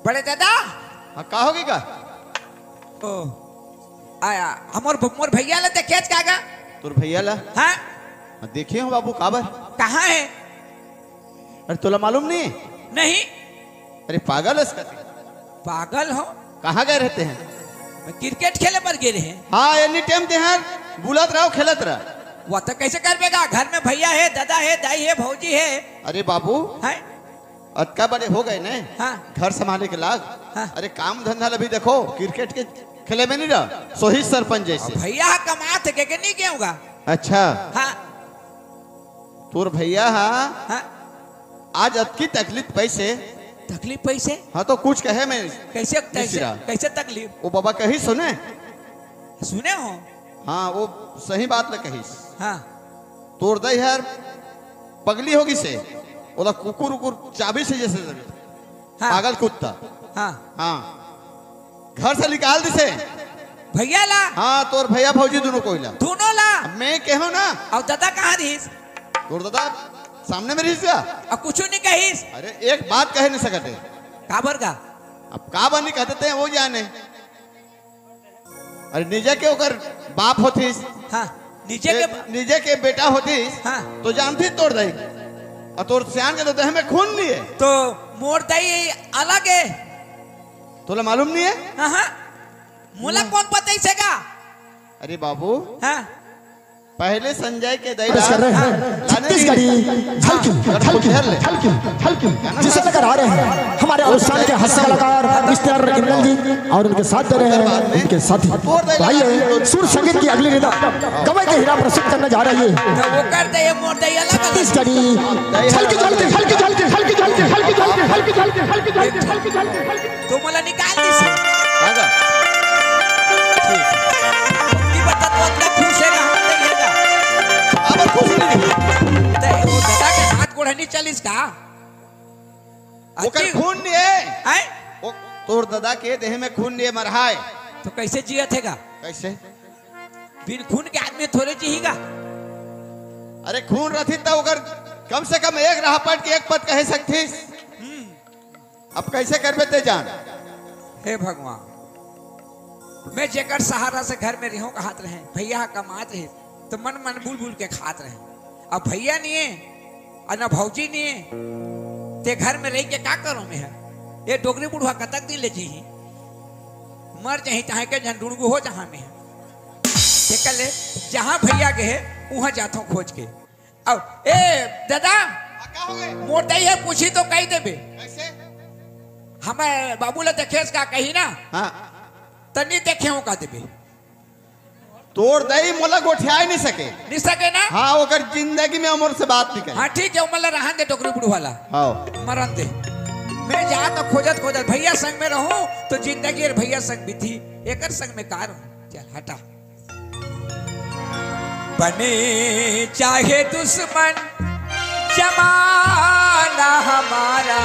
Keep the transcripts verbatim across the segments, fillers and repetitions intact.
बड़े दादा। हाँ, का होगे का? ओ, आया, हमर भ-, मोर भैया ला देखेस का गा? तोर भैया ला? हाँ। हाँ, देखे हो बाबू, काबर? कहाँ है? अरे, तोला मालूम नहीं? नहीं। अरे, पागल हस का? पागल हो? कहाँ गए रहते हैं? मैं क्रिकेट खेले बर गे रहे। हाँ, एनी टाइम ते हर बुलत रहो, खेलत रह। वो तो कैसे करबे गा? घर में भैया है, दादा है, दाई है, भौजी है। अरे बाबू, हैं? अतका बड़े हो गए ने, हाँ। घर संभाले के लाग। हाँ। अरे, काम धंधा ला भी देखो, क्रिकेट के खेले में नहीं रह, सोही सरपंच जैसे। भैया कमात हे के, के नहीं के होगा? अच्छा। हाँ। तोर भैया हा हाँ। आज अतकी तकलीफ पैसे। तकलीफ पैसे? हाँ, तो कुछ कहे मैं कैसे, कैसे, मिश्रा। कैसे तकलीफ? वो बाबा कही सुने। सुने हो? हाँ, वो सही बात ल कहिस। हाँ। तोर दाई हर पगली होगिस हे, ओला कुकुर उकुर चाबिस हे जैसे लगे। हाँ। पागल कुत्ता। हाँ। हाँ। घर से निकाल दिस हे। भैया ला? हाँ, तोर भैया भौजी दोनों कोई ला। दोनों ला? मैं कहो ना। अउ दादा कहाँ रहिस? तोर दादा सामने में रहिस गा। अब कुछ नहीं कहिस? अरे, एक बात कहे नहीं सकते। काबर का? अब काबर नहीं कहते ते, वो जाने। अरे, निजे के ओकर बाप होतिस, हाँ, निजे ए, के बा- निजे के बेटा होतिस, हाँ। तो जानतिस तोर दाई। अउ तोर सियान के तो देह में खून नहीं हे। तो मोर दाई अलग हे। तोला मालूम नहीं हे? हाँ, हाँ। मोला कौन बताइस हे गा? अरे बाबू, हाँ। पहले संजय के दाई पेश कर रहे हैं। हाँ। छत्तीसगढ़ी झलकी, हाँ। झलकी, झलकी, झलकी, जिसे लेकर आ रहे हैं हमारे अनुष्ठान के हास्य कलाकार मिस्टर इमरान जी और उनके साथ दे रहे हैं उनके साथी। तो आइए, सुर संगीत की अगली रिदम गवाई के हीरा प्रस्तुत करने जा रही है। तो वो कर दे, ये मोर दे, ये अलग अलग। छत्तीसगढ़ी झलकी, झलकी, झलकी, झलकी, झलकी, झलकी, झलकी, झलकी, झलकी, झलकी, झलकी, झलकी, झलकी। तो मोला निकाल दिस हे। आजा। ठीक। की बता तो अतना खुश हे ना, हम नहीं हे ना। अब खुश नहीं। ते वो दादा के हाथ गोड़ नहीं चलिस का? ओकर अति- खून नहीं हे। हैं? वो तोर दादा के देह में खून नहीं हे, मरहा हे। तो कैसे जियत हे गा? कैसे? बिन खून के आदमी थोड़े जीही गा। अरे खून रहतिस त ओकर कम से कम एक राहपट के एक पद कहे सकतिस। हम्म। अब कैसे करबे ते जान? हे भगवान, मैं जेकर सहारा से घर में रहों कहत रहें, भैया ह कमात रहे, तो मन मन बुल बुल के खात रहें। अब भैया नहीं हे, अउ न भौजी नहीं हे, ते घर में रहि के का करों मैं ह? ये डोकरी बुढ़वा कतक दिन ले जीही? मर जाही, चाहे के झन डुड़गू हो जहाँ मैं ह। ते कर ले, जहाँ भैया गे हे, उहाँ जाथों खोज के। अब, ए, दादा, हाँ, का हो गए? मोर दाई ह पूछही तो कहि देबे। कैसे? हमर बाबू ला देखेस का कही ना? हाँ। त नहीं देखे हों कहि देबे। तोर दाई मोला गोठियाए नहीं सके। नहीं सके ना? हाँ, ओकर जिंदगी में मोर से बात नहीं करे। हाँ, ठीक हे, ओमन ला रहन दे, डोकरी बुढ़वा ला। हाँ। मरन दे। मैं जाथों खोजत खोजत, भैया संग में रहूं, तो जिंदगी अउ भैया संग बीतही, एकर संग में का रहूं? चल, हटा। बने चाहे दुश्मन जमाना हमारा,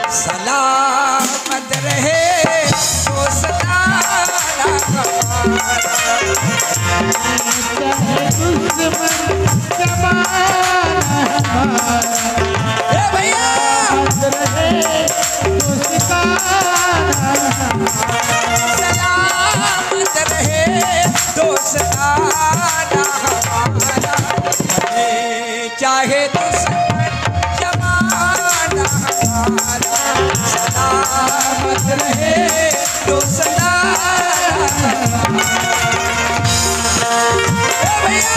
सलामत रहे दोस्ताना हमारा। चाहे दुश्मन जमाना हमारा, ए भैया! सलामत रहे दोस्ताना हमारा। सलामत रहे दोस्ताना हमारा, भले चाहे दुश्मन जमाना हमारा, सलामत रहे दोस्ताना हमारा। ए भैया!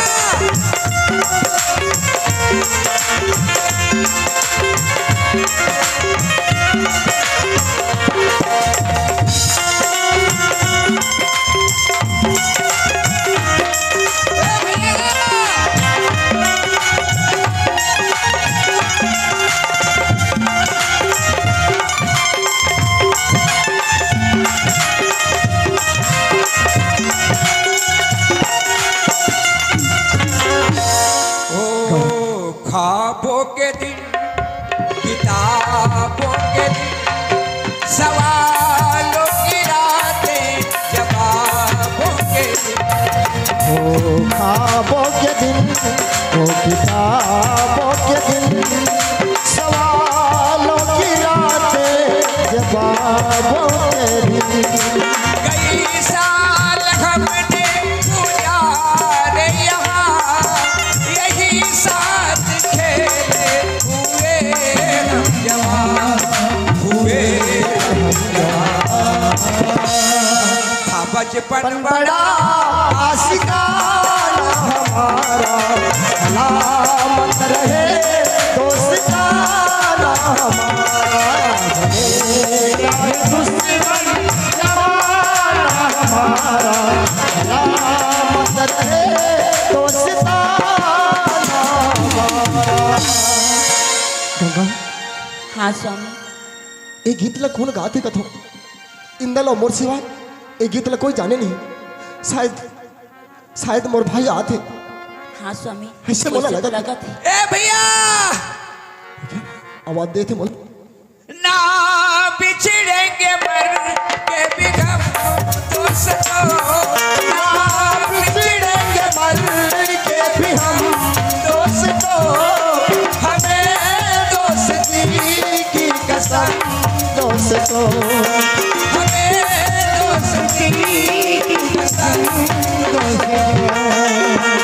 ओ ख्वाबों के दिन, किताबों के दिन, सवालों की रातें, जवाबों के दिन। ओ ख्वाबों के दिन, ओ किताबों के दिन, सवालों की रातें, बाबों के भी। कई साल हमने गुजारे यहाँ, यही साथ खेले हुए हम जवान, हुए हम जवान। था बचपन बड़ा आशिकाना हमारा, सलामत रहे दोस्ताना हमारा। चाहे दुश्मन जमाना हमारा, सलामत रहे दोस्ताना हमारा। गंगा, हाँ स्वामी। ये गीत ला कौन गाथे कथो? इंदल अउ मोर सिवा ये गीत ला कोई जाने नहीं। शायद, शायद मोर भाई आथे। हाँ स्वामी, ऐसे मोला वैसे तो लगत हे। लगत हे। ए भैया! आवाज देथे मोला। ना बिछड़ेंगे मर के भी हम दोस्तों, ना बिछड़ेंगे मर के भी हम दोस्तों, हमें दोस्ती की कसम दोस्तों, हमें दोस्ती की कसम दोस्तों।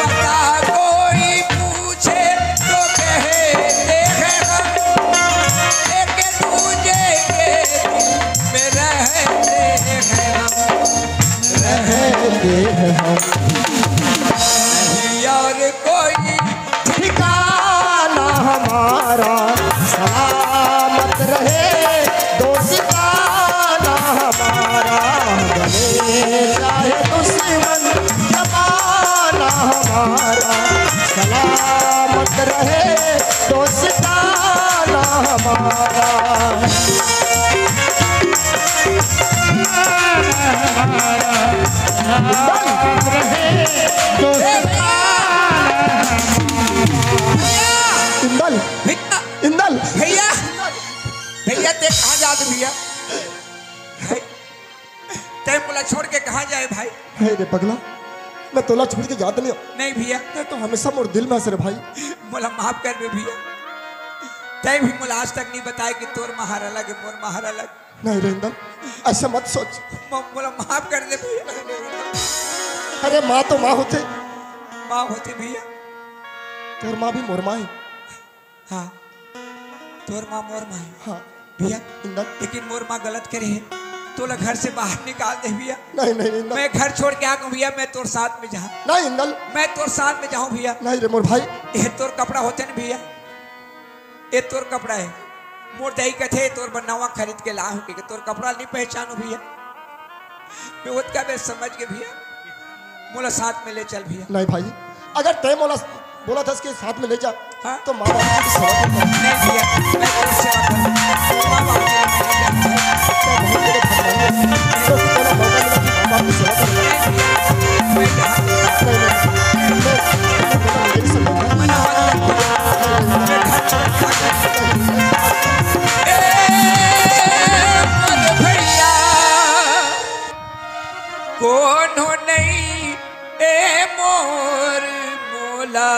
बता कोई पूछे तो कहते हैं हम, एक दूजे के दिल में रहते हैं हम, रहते हैं हम। नहीं और कोई ठिकाना हमारा, सलामत रहे दोस्ताना हमारा। गले चाहे दुश्मन जमाना हमारा, सलामत रहे दोस्ताना हमारा। इंदल, भैया, इंदल। भैया, भैया, ते कहाँ जात भैया? भाई, ते मोला छोड़ के कहाँ जाए भाई? हे रे पगला, मैं तोला छोड़ के जात नहीं हूँ। नहीं भैया। ते तो हमेशा मोर दिल में हस रे भाई। मोला माफ कर दे भैया, ते भी मोला आज तक नहीं बताए कि तोर माँ हर अलग है, मोर माँ हर अलग। नहीं रे इंदल, ऐसा मत सोच। म-, मोला माफ कर दे भैया। अरे माँ तो माँ होथे। माँ होथे भैया। तोर माँ भी मोर माँ हे। हाँ, तोर माँ मोर माँ हे। हाँ। भैया, इंदल। लेकिन मोर माँ गलत करे हे, तोला घर से बाहर निकाल दे भैया। नहीं, नहीं, इंदल। मैं घर छोड़ के आ गया हूँ भैया, मैं तोर साथ में जाहूँ। नहीं, इंदल। मैं तोर साथ में जाहूँ भैया। नहीं रे मोर भाई। ये तोर कपड़ा होथे ना भैया, ये तोर कपड़ा हे। मोर दाई कथे, "तोर बर नवा खरीद के लाहूँ," कहिके तोर कपड़ा नहीं पहचानूँ भैया। मैं ओतका बेर समझ गे भैया, मोला साथ में ले चल भैया। नहीं भाई, अगर ते मोला बोलत हस कि साथ में ले जा, हाँ? तो माँ बाप की सेवा कर। नहीं भैया, मैं तेरी सेवा करूँ। माँ बाप के लिए नहीं जाता। तो बहुत बड़े भगवान ने जो भी तेरा मौका मिला कि माँ बाप की सेवा कर। नहीं भैया, मैं यहाँ नहीं, नहीं, नहीं, मैं, मैं तेरी सेवा करूँ। मना मत कर। मैं घर छोड़ के आ गया। ए, मोर भैया, कोनो नहीं ए मोर मोला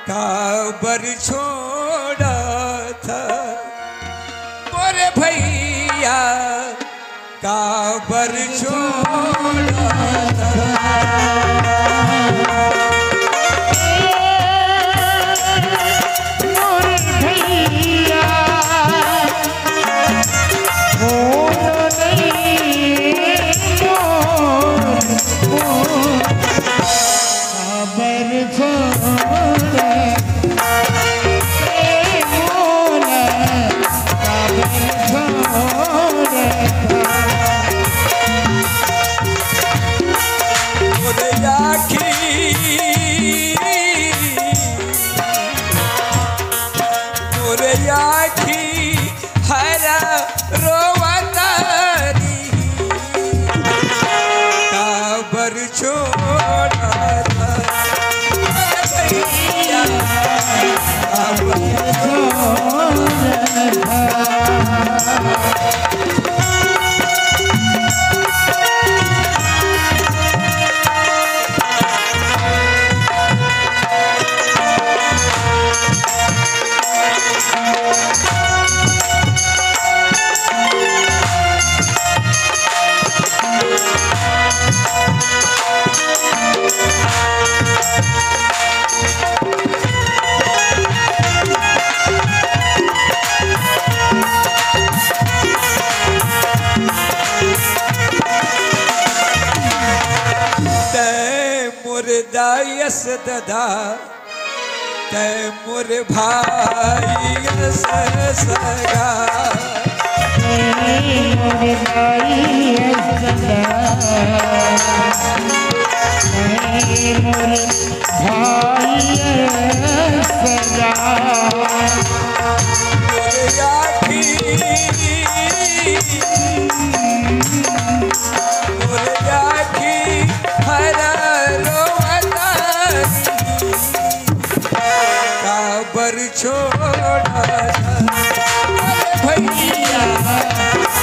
काबर छोड़त हस मोर भैया, काबर छोड़त हस? मोर भैया, कोनो नहीं मोर, मोर काबर छोड़त हस मोला, काबर छोड़त हस? मोर आँखी, मोर आँखी हर रोवत रही, काबर छोड़त हस भैया, काबर छोड़त हस? दाई अस ददा, तै मोर भाई अस सगा। तै मोर भाई अस ददा, तै मोर भाई अस सगा। मोर आँखी, मोर आँखी हर रोवत काबर छोड़त भैया,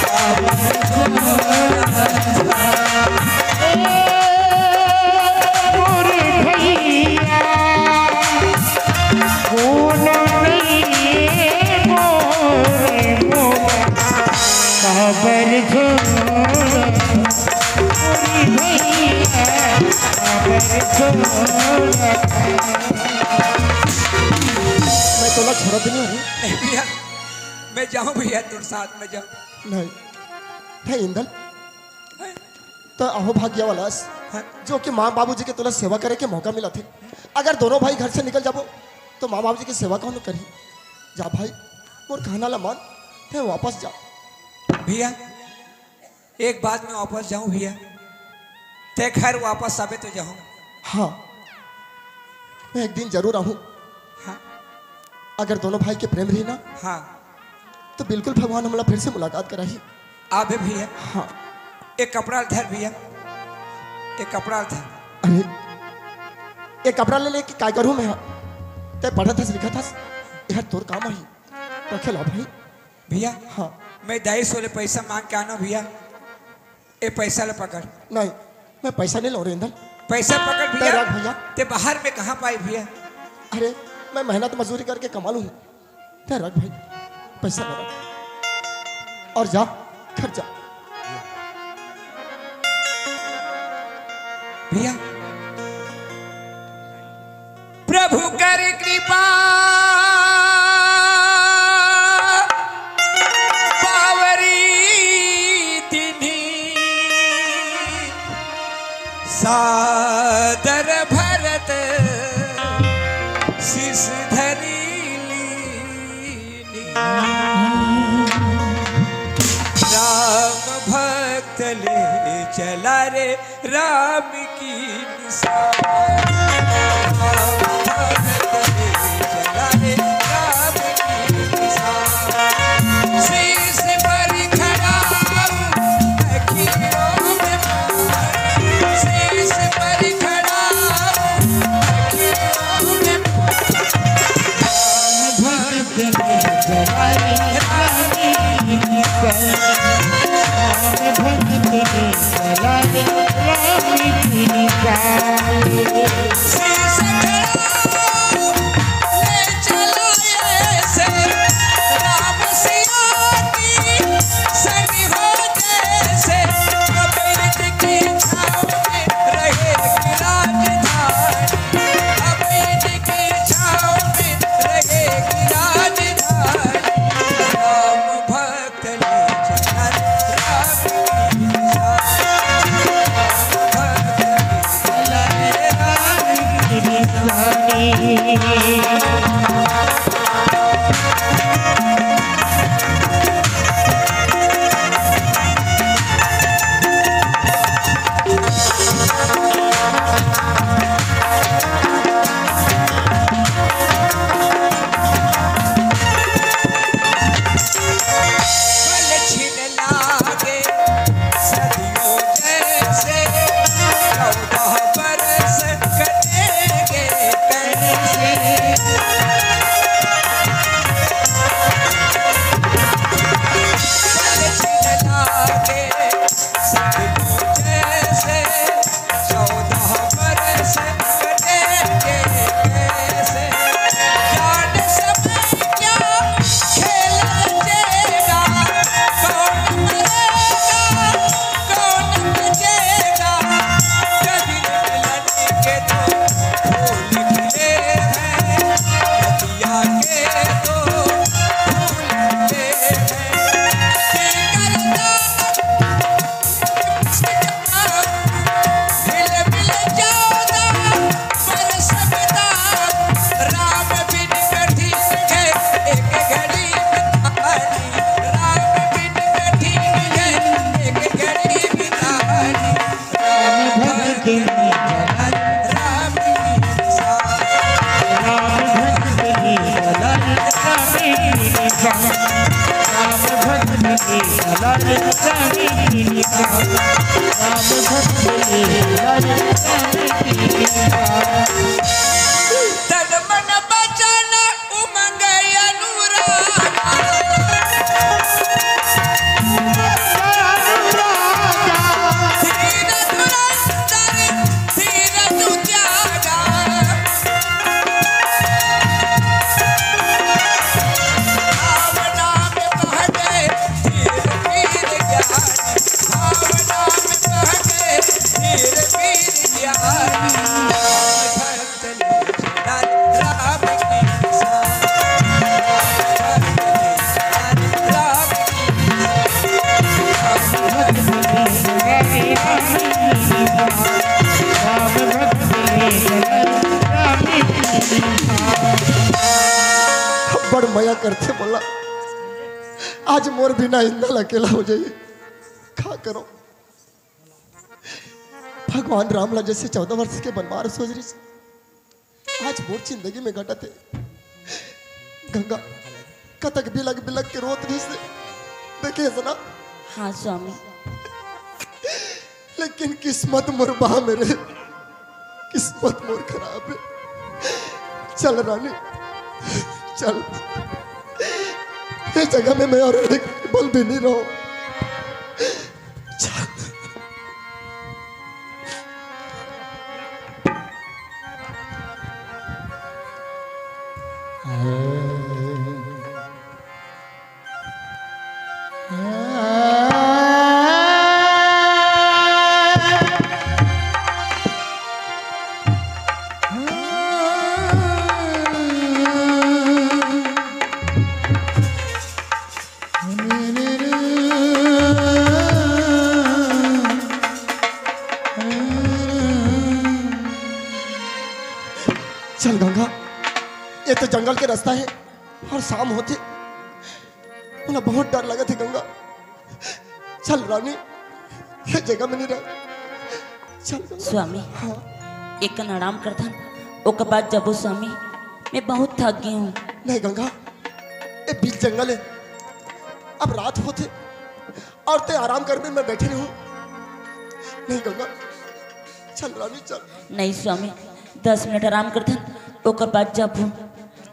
काबर छोड़त। ए मोर भैया, कोनो नइ मोर मोर, काबर छोड़त मोर भैया, काबर छोड़त। मैं तोला छोड़त नहीं हूँ। नहीं भैया, मैं जाऊँ भैया, तोर साथ में जाऊँ। नहीं, नहीं इंदल, त अहो भाग्य वाला अस, हाँ। जो कि माँ बाबूजी के तोला सेवा करे के मौका मिलत हे। अगर दोनों भाई घर से निकल जाबो, तो माँ बाबूजी के सेवा कौन करही? जा भाई, मोर कहना ला मान, तै वापस जा। भैया, एक बात मैं वापस जाऊँ भैया, तै घर वापस आबे तो जाऊँ। हाँ, मैं एक दिन जरूर आहूँ। हाँ। अगर दोनों भाई के प्रेम रही ना, हाँ। तो बिल्कुल भगवान हमला फिर से मुलाकात कराही। आबे भैया। हाँ। एक कपड़ा धर भैया, एक कपड़ा धर। अरे, एक कपड़ा ले लेके काय करूँ मैं? तै पढ़त हस, लिखत हस, यह तोर काम आही। रखे ला भाई। भैया, हाँ। मैं दाई से ले पैसा मांग के आना भैया। ए पैसा ला पकड़। नहीं, मैं पैसा नहीं लूँ रे इंदल। पैसा पकड़ तै भैया। रख भैया। तै बाहर में कहाँ पाई भैया? अरे, मैं मेहनत मजदूरी करके कमा लूँ। तै रख भाई, पैसा ला रख। और जा, घर जा। भैया, प्रभु कर कृपा पावरी तिन्ही, सादर भरत शीश धरी लीनी। राम भक्त ले चला रे राम की निशान। राम भक्त ले चला रे राम की निशान। शीश पर खड़ा हूँ, अखियों में शीश पर खड़ा हूँ, अखियों में भक्त ने जलाई रानी की निशान। भक्त ने जलाई रानी की निशान। लाल राम की कृपा, राम भक्त के लाल राम की कृपा। तन मन बचन उमंग अनुराग। धीर धुरंधर धीर सुजागा। राम नाम कहते धीर वीर ज्ञानी। राम नाम कहते धीर वीर ज्ञानी। बड़ मया करथे मोला, आज मोर बिना इंदल अकेला हो जाही। का करो, भगवान राम ला जैसे चौदह वर्ष के बनवास हो रहिस, आज मोर जिंदगी में घटत हे। गंगा कतक बिलक बिलक के रोत रहिस हे, देखे हस ना? हाँ स्वामी। लेकिन किस्मत मोर बा मेरे, किस्मत मोर खराब हे। चल रानी, चल, ये जगह में मैं और एक पल भी नहीं रहूं। चल। चल गंगा, ये तो जंगल के रास्ता हे और शाम होथे, मोला बहुत डर लगत हे गंगा। चल रानी, ये जगह में नहीं रह। चल गंगा। स्वामी, हाँ। एक कन आराम करथन, ओकर बाद जाबो स्वामी, मैं बहुत थक गई हूँ। नहीं गंगा, ये बीच जंगल हे, अब रात होथे और तैं आराम करबे, मैं बैठे रहूं। नहीं गंगा, चल रानी चल। नहीं स्वामी, दस मिनट आराम करथन, ओकर बाद जाबो।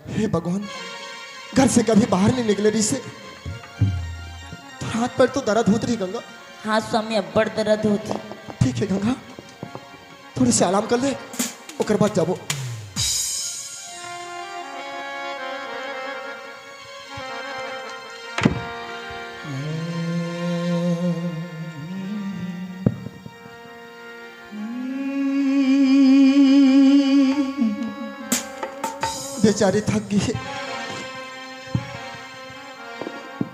हे भगवान, घर से कभी बाहर नहीं निकले रहिस हे, तो हाथ पैर तो दर्द होत रही गंगा। हाँ स्वामी, अब्बड़ दर्द होत हे। ठीक हे गंगा, थोड़े से आराम कर ले, ओकर बाद जाबो। बेचारी थक गई हे।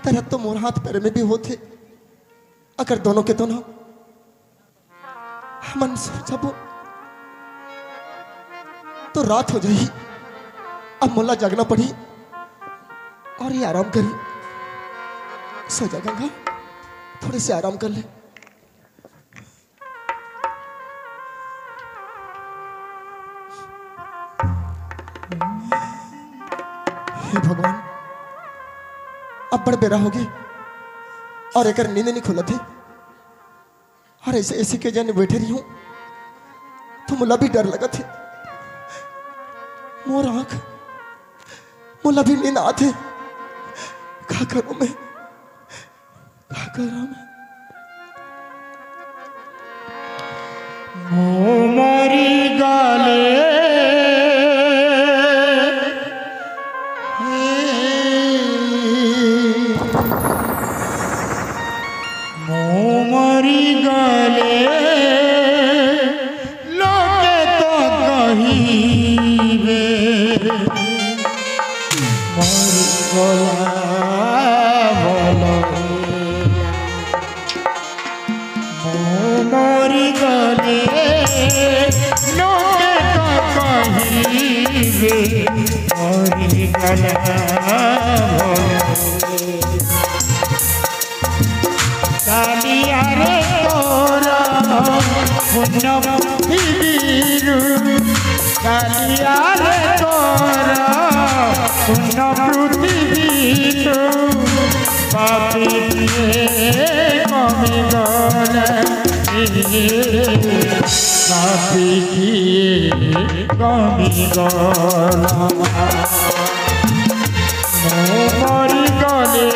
दर्द तो मोर हाथ पैर में भी होत हे। अगर दोनों के दोनों हमन सो जाबो तो रात हो जाही। अब मोला जागना पड़ी और ये आराम करी। सो जा गंगा, थोड़े से आराम कर ले। हे भगवान, अब्बड़ बेरा होगे और एकर नींद नहीं खुलत हे। अरे ऐसे, ऐसे के जन बैठे रही हूँ, तो मोला भी डर लगत हे। मोर आँख, मोला भी नींद आत हे। का करूँ मैं? का करूँ मैं? मोमरी गले मोमरी गले लोके तो कहिबे मोरी गोला बोलो। मोमरी गले लोके तो कहिबे मोरी गोला बोलो। कालिया रे तोरा पुन्ना पृथ्वी रू, कालिया रे तोरा पुन्ना पृथ्वी रू। पापी किए कमी गले, पापी किए कमी गला, मो मरी गले।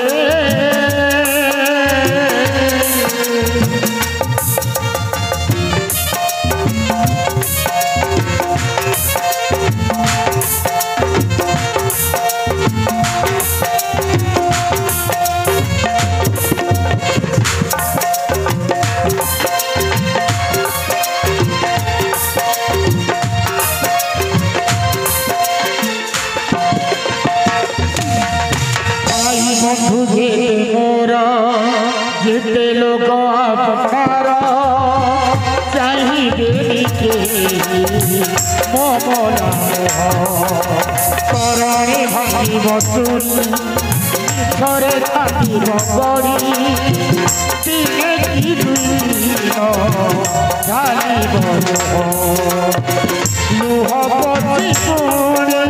भाई बंधु जेते मोरा, जेते लोग अपनारा, चाही बेटी के मोमोला। करणी भाई बसुन, घरे थाकी बगड़ी, दिने की दुई दिन ढाली बरो। लुह पची पुणी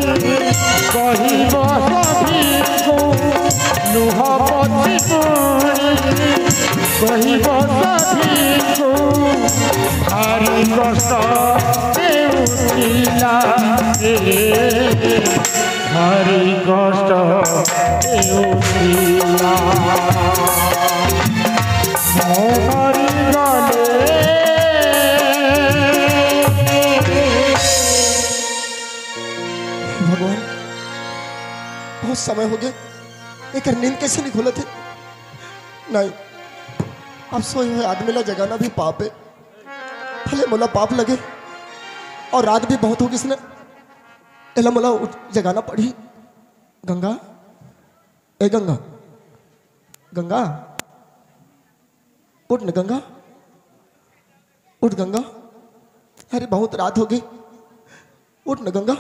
कहिब सभिंकु, लुह पची पुणी कहिब सभिंकु, भारी कष्ट देउथिला रे, भारी कष्ट देउथिला। मो मरी गले। भगवान, बहुत समय हो गए, एकर नींद कैसे नहीं खुलत हे? नहीं, अब सोए हुए आदमी ला जगाना भी पाप है। भले मोला पाप लगे और रात भी बहुत हो गई इसने, एला मोला उठ, जगाना पड़ी। गंगा, ए गंगा, गंगा, उठ न गंगा, उठ गंगा। अरे बहुत रात हो गई, उठ न गंगा।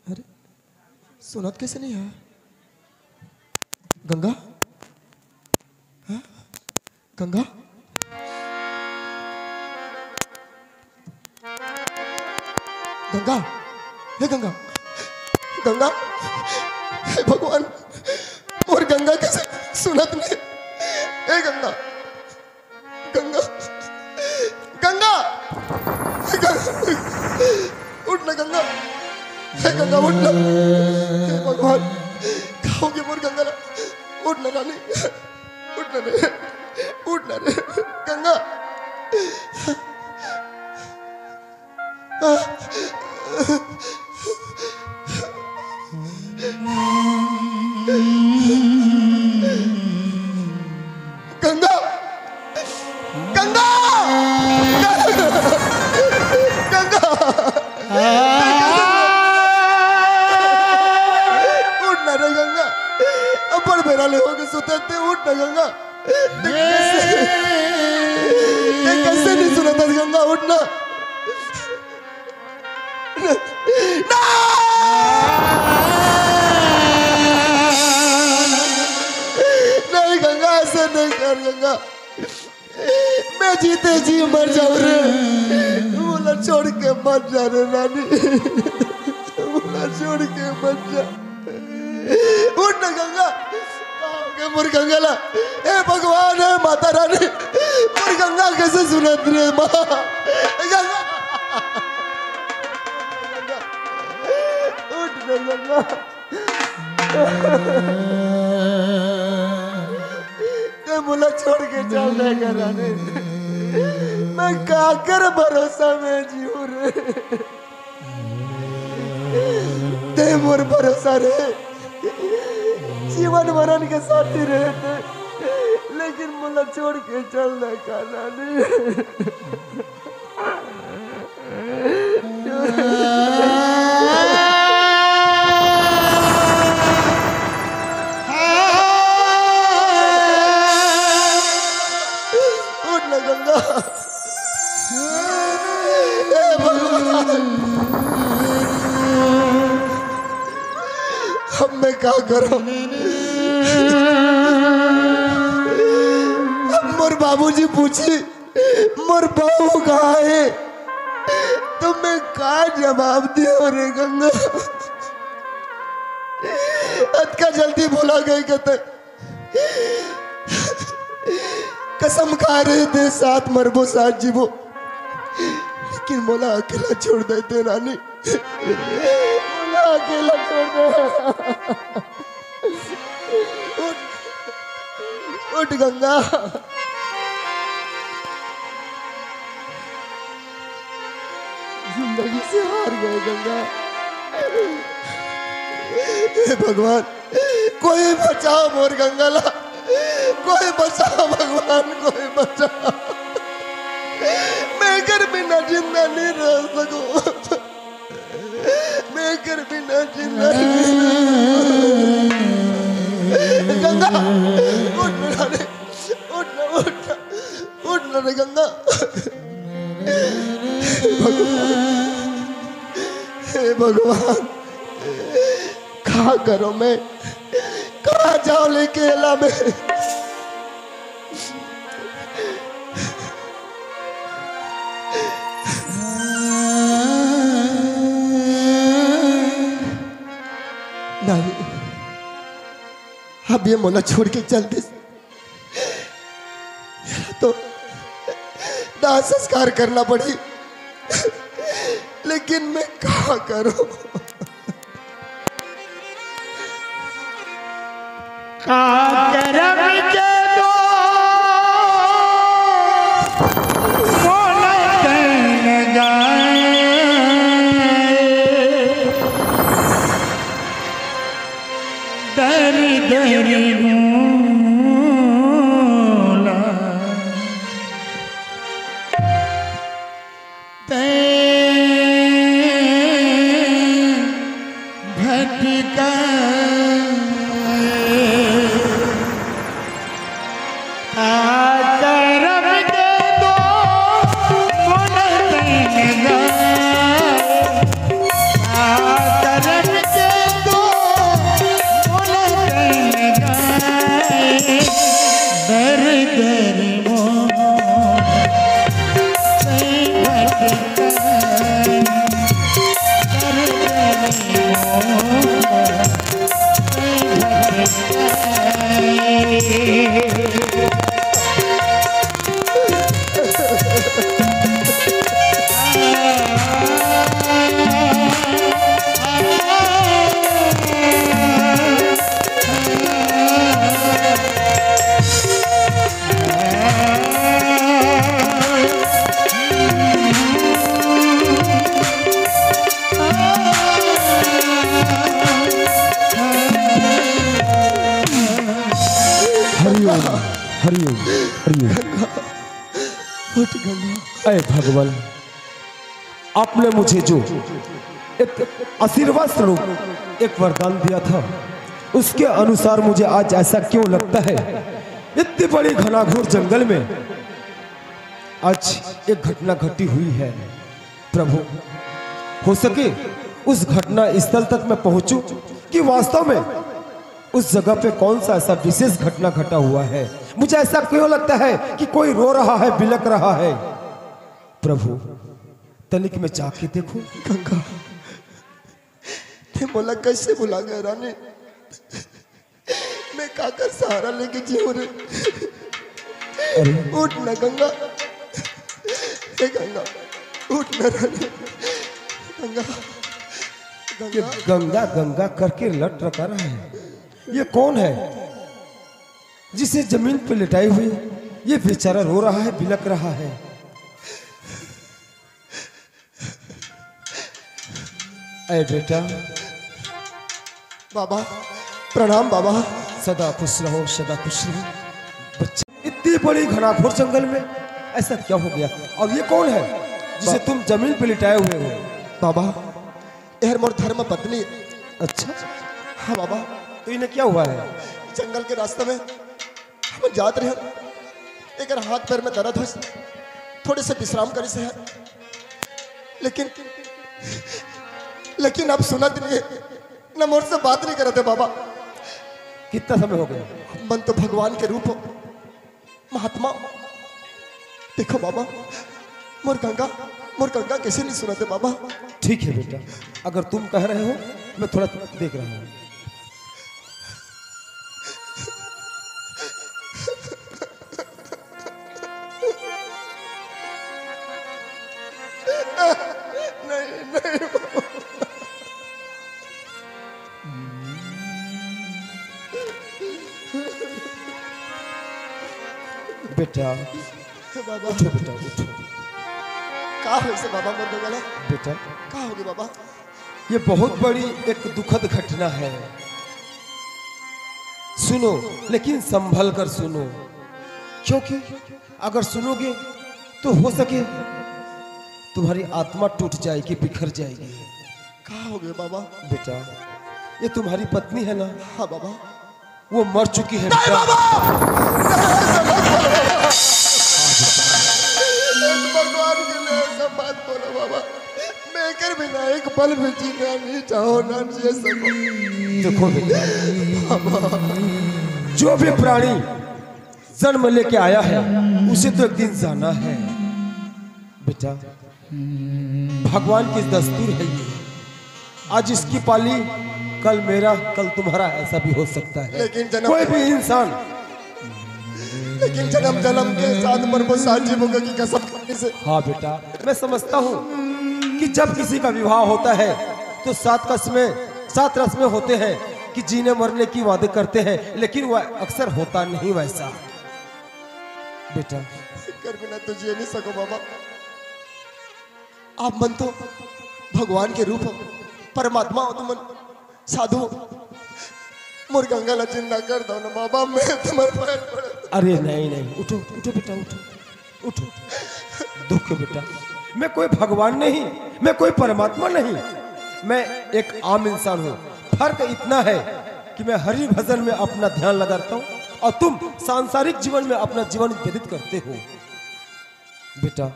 अरे सुनत कैसे नहीं है गंगा? हाँ? गंगा, गंगा, हे गंगा, गंगा, हे भगवान, मोर गंगा कैसे सुनत नहीं? हे गंगा, गंगा, गंगा, गंगा, उठ ना गंगा, हे गंगा उठ ना, हे भगवान, का होगे मोर गंगा ला, उठ ना रानी। उठ ना रे, उठ ना रे, गंगा। गंगा, गंगा, गंगा। उठ ना रे गंगा, अब बड़ बेरा ले होगे सुते ते, उठ ना गंगा। ते कैसे, ते कैसे नहीं सुनत हस गंगा, उठ ना। ना! नहीं गंगा, ऐसे नहीं कर गंगा। मैं जीते जी मर जाऊं रे, मोला छोड़ के मत जा रे रानी, मोला छोड़ के मत जा। उठ ना गंगा, का होगे मोर गंगा ला? हे भगवान, हे माता रानी, मोर गंगा कैसे सुनत रे माँ? गंगा, उठ ना गंगा। ते मोला छोड़ के चल दे करा रे। मैं काकर भरोसा में जीऊँ रे। ते मोर भरोसा रे, जीवन मरण के साथी रहे ते, लेकिन मोला छोड़ के चल दे करा रे। उठ ना गंगा। हे भगवान, अब मैं का करूं? अब मोर बाबूजी पूछी, मोर बहू कहाँ है? तो मैं का जवाब दियो रे गंगा? अतका जल्दी भुला गए कते। कसम खा रहे थे, साथ मरबो, साथ जीबो, लेकिन मोला अकेला छोड़ देते रानी, मोला अकेला छोड़ दे। उठ, उठ गंगा। जिंदगी से हार गए गंगा। हे भगवान, कोई बचाओ मोर गंगा ला, कोई बचाओ भगवान, कोई बचाओ। मैं कर बिना जिंदा नहीं रह सकूं, मैं कर बिना जिंदा नहीं रह सकूं। गंगा, उठ ना रे, उठ ना, उठ ना, उठ ना रे गंगा। हे भगवान, का करो मैं, का जाओ लेके एला मैं। नहीं, अब ये मोला छोड़ के चल दे। तो दाह संस्कार करना पड़ी, लेकिन मैं का करूं? का करम के दो मोला तन जाए, दर दर मोला तैं भटकाए। आ करम के दो मोला तन जाए, आ करम के दो मोला तन जाए, दर दर मोला तैं भटकाए, दर दर मोला तैं भटकाए। हरिओम, हरिओम, हरिओम। उठ गंगा। अय भगवान, आपने मुझे जो एक आशीर्वाद स्वरूप एक वरदान दिया था, उसके अनुसार मुझे आज ऐसा क्यों लगता है, इतनी बड़ी घनाघोर जंगल में आज एक घटना घटी हुई है। प्रभु, हो सके उस घटना स्थल तक मैं पहुंचूं कि वास्तव में उस जगह पे कौन सा ऐसा विशेष घटना घटा हुआ है। मुझे ऐसा क्यों लगता है कि कोई रो रहा है, बिलख रहा है। प्रभु, तनिक में जाके देखो। गंगा, ते मोला कैसे भुला गए रानी? मैं काकर सहारा लेके जीऊं रे? अरे। उठ ना गंगा, हे गंगा, उठ ना रानी। गंगा, ये गंगा। गंगा गंगा करके लट रहा है, ये कौन है जिसे जमीन पे लिटाए हुए ये बेचारा रो रहा है, बिलख रहा है? अरे बेटा। बाबा, प्रणाम बाबा। सदा खुश रहो, सदा खुश रहो। बच्चे, इतनी बड़ी घनाघोर जंगल में ऐसा क्या हो गया? और ये कौन है जिसे बा- तुम जमीन पे लिटाए हुए हो? बाबा, ये हर मोर धर्म पत्नी। अच्छा। हाँ बाबा। तो इन्हें क्या हुआ है? जंगल के रास्ते में हम जात रहे, एकर हाथ पैर में दर्द हो, थोड़े से विश्राम करे से है, लेकिन, लेकिन अब सुनत नहीं है, न मोर से बात नहीं करते बाबा। कितना समय हो गया? मन तो भगवान के रूप हो, महात्मा। देखो बाबा, मोर गंगा, मोर गंगा कैसे नहीं सुनते बाबा? ठीक है बेटा, अगर तुम कह रहे हो, मैं थोड़ा देख रहा हूँ। नहीं, नहीं। बेटा, बाबा। उठो बेटा, उठो। का होइसे बाबा मोर गंगा लाल? बेटा, का होगे बाबा? ये बहुत बड़ी एक दुखद घटना है। सुनो, लेकिन संभल कर सुनो, क्योंकि अगर सुनोगे तो हो सके तुम्हारी आत्मा टूट जाएगी, बिखर जाएगी। का होगे बाबा? बेटा, ये तुम्हारी पत्नी है ना? हाँ बाबा। वो मर चुकी है नहीं बेटा। बाबा, नहीं, ऐसा मत बोलो बाबा। भगवान के लिए ऐसा मत बोलो बाबा। मैं कर बिना एक पल भी जीना नहीं चाहूँ, ना जी सकूँ। देखो बेटा, जो भी प्राणी जन्म लेके आया है, उसे तो एक दिन जाना है बेटा। भगवान की दस्तूर है ये। आज इसकी पाली, कल मेरा, कल तुम्हारा, ऐसा भी हो सकता है। लेकिन जन्म कोई भी इंसान लेकिन जन्म जन्म के साथ मरबो, साथ जीवोगे की कसम खाने से। हाँ बेटा, मैं समझता हूँ कि जब किसी का विवाह होता है तो सात रस्में, सात रस्में होते हैं कि जीने मरने की वादे करते हैं, लेकिन वह अक्सर होता नहीं वैसा। बेटा, कर बिना तो जी नहीं सको बाबा। आप मन तो भगवान के रूप हो, परमात्मा हो तुमन, साधु हो। मोर गंगा ला जिंदा कर दो ना बाबा, मैं तुम्हारे पैर पड़े। अरे नहीं, नहीं, उठो, उठो बेटा, उठो, उठो। दुख है बेटा, मैं कोई भगवान नहीं, मैं कोई परमात्मा नहीं, मैं एक आम इंसान हूँ। फर्क इतना है कि मैं हरि भजन में अपना ध्यान लगाता हूँ और तुम सांसारिक जीवन में अपना जीवन व्यतीत करते हो। बेटा,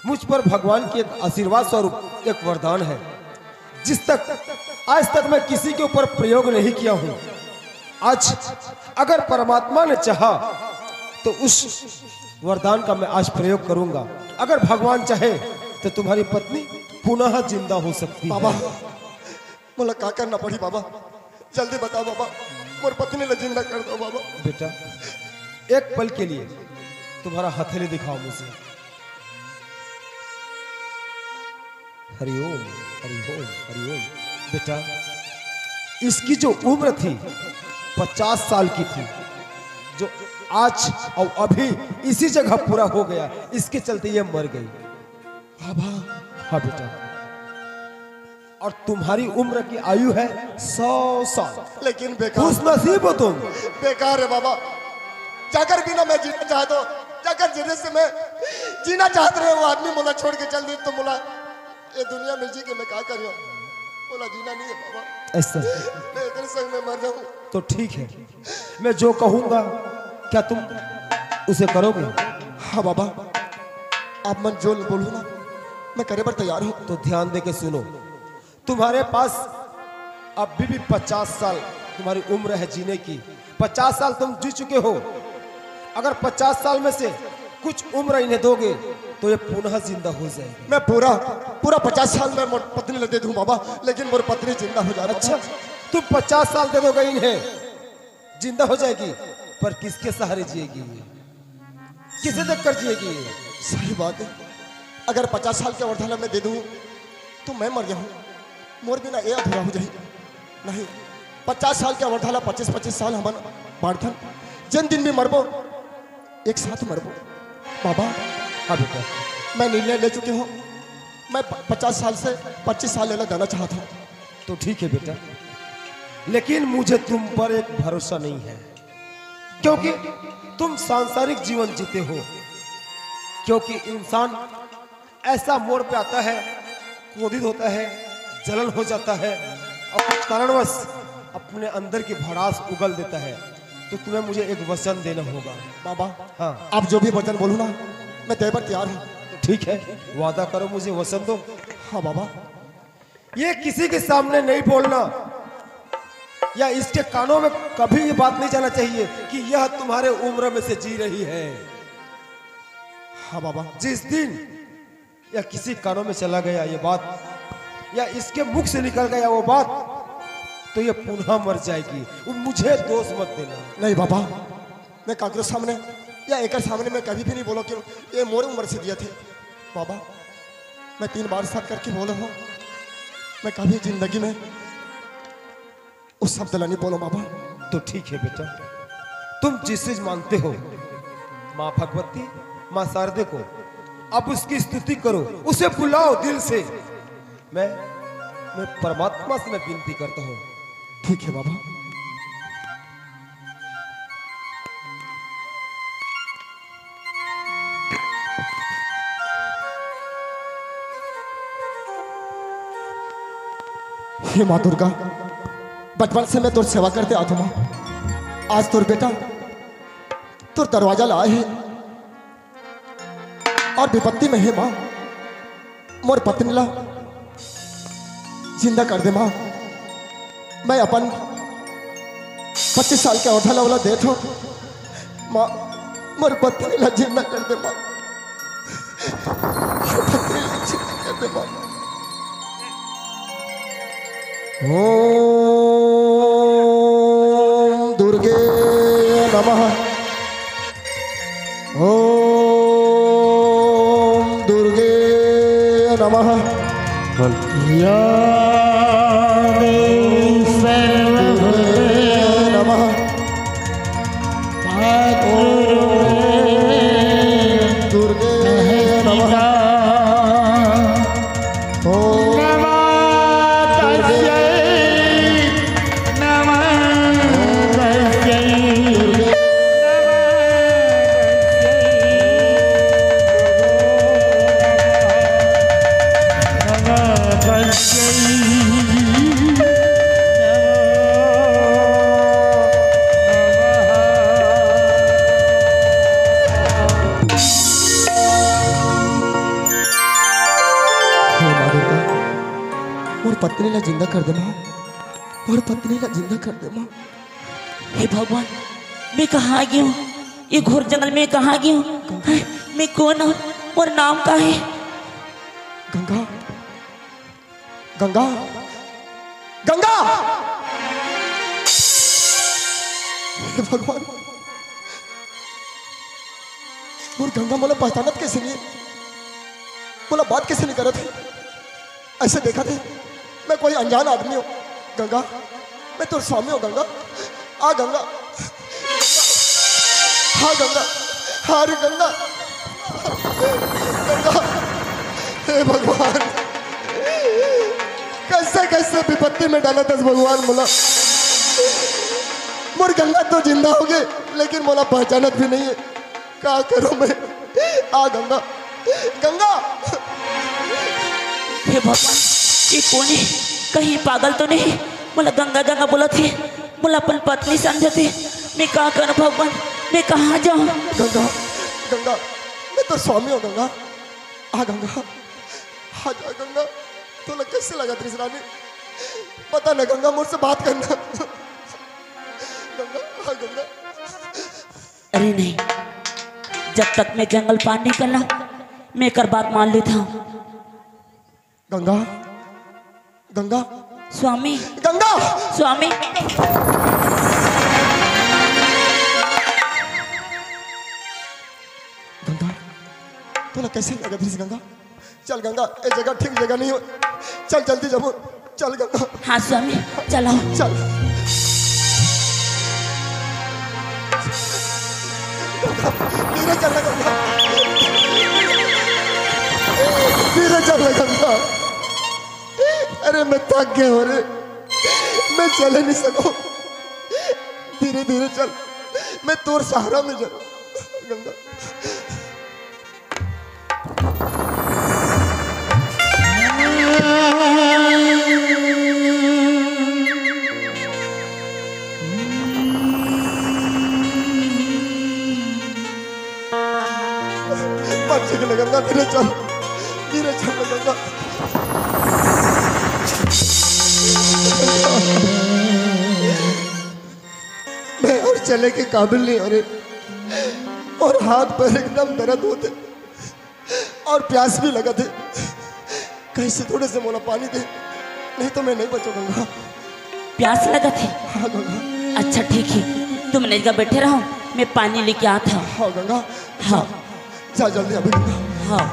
मुझ पर भगवान के एक आशीर्वाद स्वरूप एक वरदान है, जिस तक, आज तक मैं किसी के ऊपर प्रयोग नहीं किया हूँ। आज अगर परमात्मा ने चाहा तो उस वरदान का मैं आज प्रयोग करूंगा। अगर भगवान चाहे तो तुम्हारी पत्नी पुनः जिंदा हो सकती बाबा, है। मोला का करना पड़ी बाबा? जल्दी बताओ बाबा, मोर पत्नी ला जिंदा कर दो बाबा। बेटा, एक पल के लिए तुम्हारा हथेली दिखाओ मुझे। हरिओम, हरिओम, हरिओम। बेटा, इसकी जो उम्र थी, पचास साल की थी, जो आज और अभी इसी जगह पूरा हो गया, इसके चलते ये मर गई। बाबा। हाँ बेटा, और तुम्हारी उम्र की आयु है सौ साल। लेकिन बेकार। खुश नसीब हो तुम। बेकार है बाबा, जाकर बिना मैं जीना चाहता हूँ, जाकर जीने से मैं जीना चाहता रहे, वो आदमी मोला छोड़ के चल दे तो मोला ये दुनिया में जी के मैं का करियो? मोला जीना नहीं है बाबा। ऐसा? मैं एकर संग में मर जाऊँ। तो ठीक है, मैं जो कहूँगा, क्या तुम उसे करोगे? हाँ बाबा, आप मन जो बोलू ना, मैं करे बर तैयार हूँ। तो ध्यान दे के सुनो, तुम्हारे पास अभी भी पचास साल तुम्हारी उम्र है जीने की। पचास साल तुम जी चुके हो। अगर पचास साल में से कुछ उम्र इन्हें दोगे तो ये पुनः जिंदा हो जाएगी। मैं पूरा, पूरा पचास साल में मोर पत्नी ला दे दूँ बाबा, लेकिन मोर पत्नी जिंदा हो जाए। अच्छा, तुम पचास साल दे दोगे इन्हें, जिंदा हो जाएगी, पर किसके सहारे जिएगी ये? किसे देख कर जिएगी ये? सही बात है, अगर पचास साल के औरत ला मैं दे दूँ तो मैं मर जाऊँ, मोर बिना ये अधूरा हो जाए। नहीं, पचास साल के औरत ला पच्चीस पच्चीस साल हमन बांटथन, जिन दिन भी मरबो एक साथ मरबो। बाबा, हाँ बेटा। मैं निर्णय ले चुके हूँ, मैं प-, पचास साल से पच्चीस साल लेना देना चाहता हूँ। तो ठीक है बेटा, लेकिन मुझे तुम पर एक भरोसा नहीं है, क्योंकि तुम सांसारिक जीवन जीते हो। क्योंकि इंसान ऐसा मोड़ पे आता है, क्रोधित होता है, जलन हो जाता है और कुछ कारणवश अपने अंदर की भड़ास उगल देता है। तो तुम्हें मुझे एक वचन देना होगा। बाबा, हाँ। आप जो भी वचन बोलो ना, मैं दे बर तैयार हूँ। ठीक है, वादा करो, मुझे वचन दो। हाँ बाबा। ये किसी के सामने नहीं बोलना, या इसके कानों में कभी ये बात नहीं जाना चाहिए कि यह तुम्हारे उम्र में से जी रही है। हाँ बाबा। जिस दिन या किसी कानों में चला गया ये बात, या इसके मुख से निकल गया वो बात, तो ये पुनः मर जाएगी। वो मुझे दोष मत देना। नहीं बाबा, मैं काकरो सामने या एकर सामने मैं कभी भी नहीं बोलो कि ये मोर उम्र से दिया थे। बाबा, मैं तीन बार साथ करके बोला हूँ, मैं कभी जिंदगी में उस शब्द ला नहीं बोलो बाबा। तो ठीक है बेटा, तुम जिस चीज मानते हो, माँ भगवती, माँ शारदे को, अब उसकी स्तुति करो, उसे बुलाओ दिल से। मैं मैं परमात्मा से मैं विनती करता हूँ। ठीक है बाबा। हे माँ दुर्गा, बचपन से मैं तोर सेवा करते आता हूँ माँ। आज तोर बेटा तोर दरवाजा ला आए है और विपत्ति में है माँ, मोर पत्नी ला जिंदा कर दे माँ। मैं अपन पच्चीस साल के औंधा ला ओला देत हूँ माँ, मोर पत्नी ला जिंदा कर दे माँ, मोर पत्नी ला जिंदा कर दे माँ। ओम दुर्गे नमः। ओम दुर्गे नमः। या देवी सर्वभूते दुर्गे नमः। पात्ररूपे दुर्गे नमः। संस्थिता। ओम नमः तस्यै, नमः तस्यै, नमः तस्यै, नमः तस्यै, नमः। हे माँ दुर्गा, मोर पत्नी ला जिंदा कर दे माँ, मोर पत्नी ला जिंदा कर दे माँ। हे भगवान, मैं कहाँ आ गया हूँ? ये घोर जंगल में कहाँ आ गया हूँ? हैं? मैं कौन हूँ? मोर नाम का है? गंगा, गंगा, गंगा। हे भगवान, मोर गंगा मोला पहचानत कैसे नहीं है? मोला बात कैसे नहीं करत है? ऐसे देखा थे, मैं कोई अनजान आदमी हूँ। गंगा, मैं तोर स्वामी हूँ गंगा। आ गंगा, हाँ गंगा, हाँ रे गंगा, गंगा। हे भगवान, कैसे कैसे विपत्ति में डालत हस भगवान मोला। मोर गंगा तो जिंदा हो गए, लेकिन मोला पहचानत भी नहीं है। का करूं मैं? आ गंगा, गंगा। हे भगवान, ये कौन है? कहीं पागल तो नहीं? मोला गंगा गंगा बोलत हे, मोला अपन पत्नी समझत हे। मैं का करूं भगवान, मैं कहाँ जाऊं? गंगा, गंगा, मैं तोर स्वामी हूँ गंगा। आ गंगा, आ जा गंगा। तोला कैसे लगत रहिस रानी? बता ना गंगा, मोर से बात करना। गंगा, आ गंगा। अरे नहीं, जब तक मैं जंगल पार नहीं करना, मैं एकर बात मान लेता हूँ। गंगा, गंगा, स्वामी, गंगा। स्वामी। गंगा, तोला कैसे लगत रहिस गंगा? चल गंगा, ये जगह ठीक जगह नहीं हो। चल जल्दी जाबो। चल गंगा। हाँ स्वामी, चलो। चल। गंगा, धीरे चल ना गंगा। धीरे चल ना गंगा। अरे मैं थक गया हूँ रे, मैं चले नहीं सकूँ। धीरे धीरे चल, मैं तोर सहारा में जाऊँ गंगा। बच्चे के लगन ना, धीरे चल, धीरे चल लगन ना। मैं और चले के काबिल नहीं हो रे, और हाथ पैर एकदम दर्द होते। और प्यास भी लगत हे, कहीं से थोड़े से मोला पानी दे, नहीं तो मैं नहीं बचूं गंगा। प्यास लगत हे? हाँ गंगा। अच्छा ठीक है, तुम एजगा बैठे रहो, मैं पानी लेके आत हूँ। हाँ गंगा। हाँ। जा, जा जल्दी अभी गंगा। हाँ।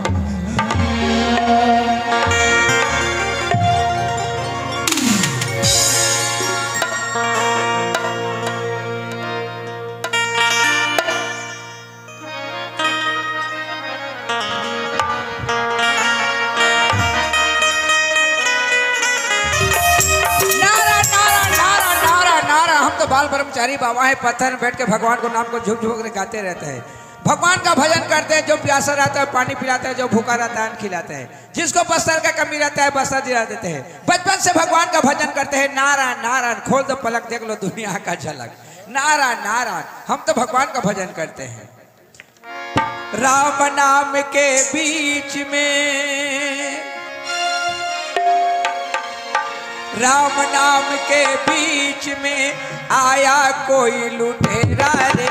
ब्रह्मचारी बाबा है, पत्थर में बैठ के भगवान को नाम को झुम झुम कर गाते रहते हैं। भगवान का भजन करते हैं, जो प्यासा रहता है पानी पिलाते हैं, जो भूखा रहता है अन्न खिलाते हैं, जिसको बस्तर का कमी रहता है बस्तर दिला देते हैं। बचपन से भगवान का भजन करते हैं। नारायण नारायण, खोल दो पलक देख लो दुनिया का झलक। नारायण नारायण, हम तो भगवान का भजन करते हैं। राम नाम के बीच में, राम नाम के बीच में आया कोई लुटेरा रे,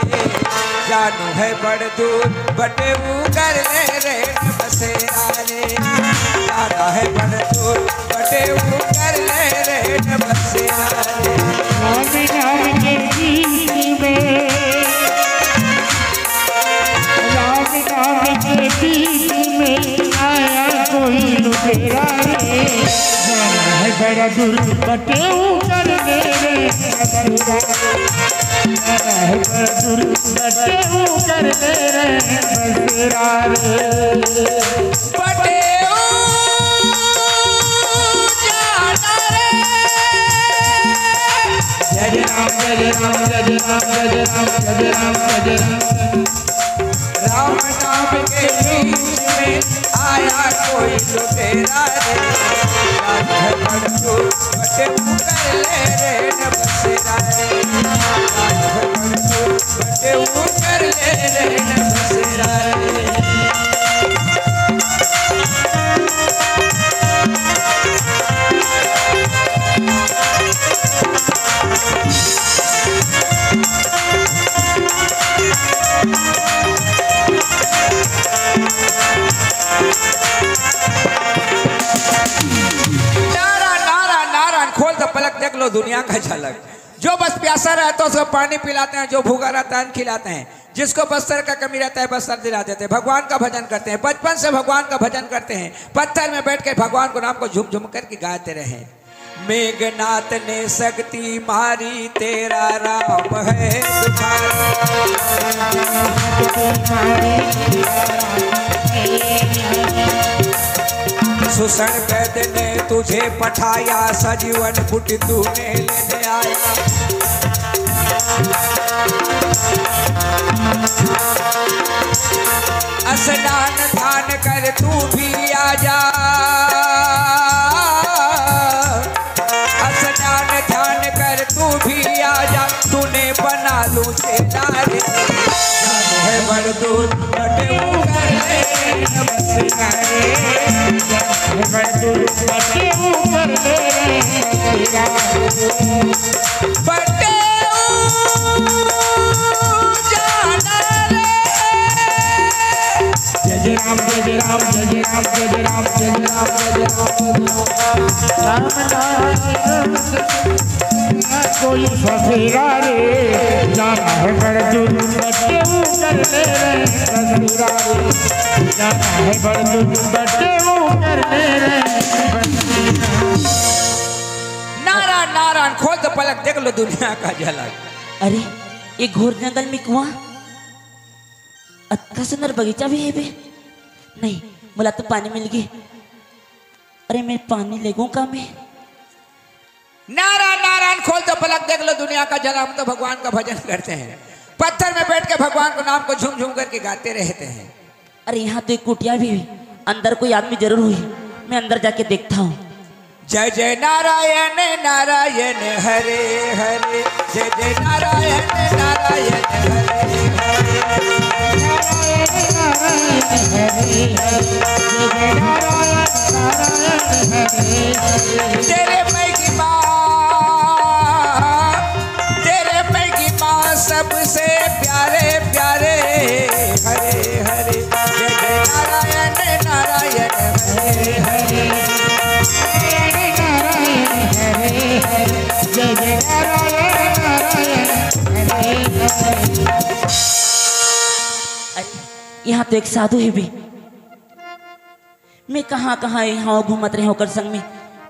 जानू है बड़ दूर बटे ऊ कर ले रे बसेरा रे, जाना है बड़ दूर बटे ऊ कर ले रे बसेरा रे। राम नाम के बीच में, राम नाम के बीच में आया कोई लुटेरा रे, जाना है बड़ा दूर बटे ऊ कर ले रे बसेरा रे। जाना है बड़ा दूर बटे ऊ कर ले रे बसेरा रे। बटे ऊ जाना रे। जय राम, जय राम, जय राम, जय राम, जय राम, जय राम। राम नाम के बीच में आया कोई लुटेरा रे, राज है बड़ दूर बटे ऊ कर ले रे न बसेरा रे, राज है बड़ दूर बटे ऊ कर ले रे न बसेरा रे। नारायण नारायण नारायण, खोल दो पलक देख लो दुनिया का झलक। जो बस प्यासा रहता है उसको पानी पिलाते हैं, जो भूखा रहता है अन्न खिलाते हैं, जिसको बस्तर का कमी रहता है बस्तर दिला देते हैं, भगवान का भजन करते हैं, बचपन से भगवान का भजन करते हैं, पत्थर में बैठ के भगवान को नाम को झुम झुम करके गाते रहे। मेघनाथ ने शक्ति मारी, तेरा राम है दुलारी। सुषण वैद्य ने तुझे पठाया, सजीवन बुटी तूने लेने आया। स्नान ध्यान कर तू भी आ जा, स्नान ध्यान कर तू भी आ जा, तूने बना लू चेला रे। जानो है बड़ दूर बटे ऊ कर ले बसेरा रे, जानो है बड़ दूर बटे ऊ कर ले बसेरा रे। बटे ऊ जाना रे। जय जय राम, जय जय राम, जय जय राम, जय जय राम, जय जय राम, जय जय राम, जय जय राम। राम नाम कोई सफेरा रे, जाना है बड़ दूर बटे ऊ कर ले रे बसेरा रे, जाना है बड़ दूर बटे ऊ कर ले रे बसेरा। नारायण नारायण, खोल दो पलक देख लो दुनिया का झलक। अरे, ये घोर जंगल में कुआं, अतका सुंदर बगीचा भी है बे। नहीं, मोला तो पानी मिल गई। अरे, मैं पानी लेगूं का मैं? नारायण नारायण, खोल दो पलक देख लो दुनिया का झलक। हम तो भगवान का भजन करते हैं, पत्थर में बैठ के भगवान को नाम को झूम झूम करके गाते रहते हैं। अरे, यहाँ तो एक कुटिया भी है, अंदर कोई आदमी जरूर हुई, मैं अंदर जाके देखता हूँ। जय जय नारायण नारायण हरे हरे, जय जय नारायण नारायण हरे हरे। नारायण नारायण हरे हरे, जय जय नारायण नारायण हरे हरे। तेरे महिमा, तेरे महिमा सबसे प्यारे प्यारे। हरे हरे, जय जय नारायण नारायण हरे हरे। नारायण नारायण हरे हरे, जय जय नारायण नारायण हरे हरे। अरे, यहाँ तो एक साधु है भी। मैं कहाँ कहाँ यहाँ घूमत रहे ओकर संग में,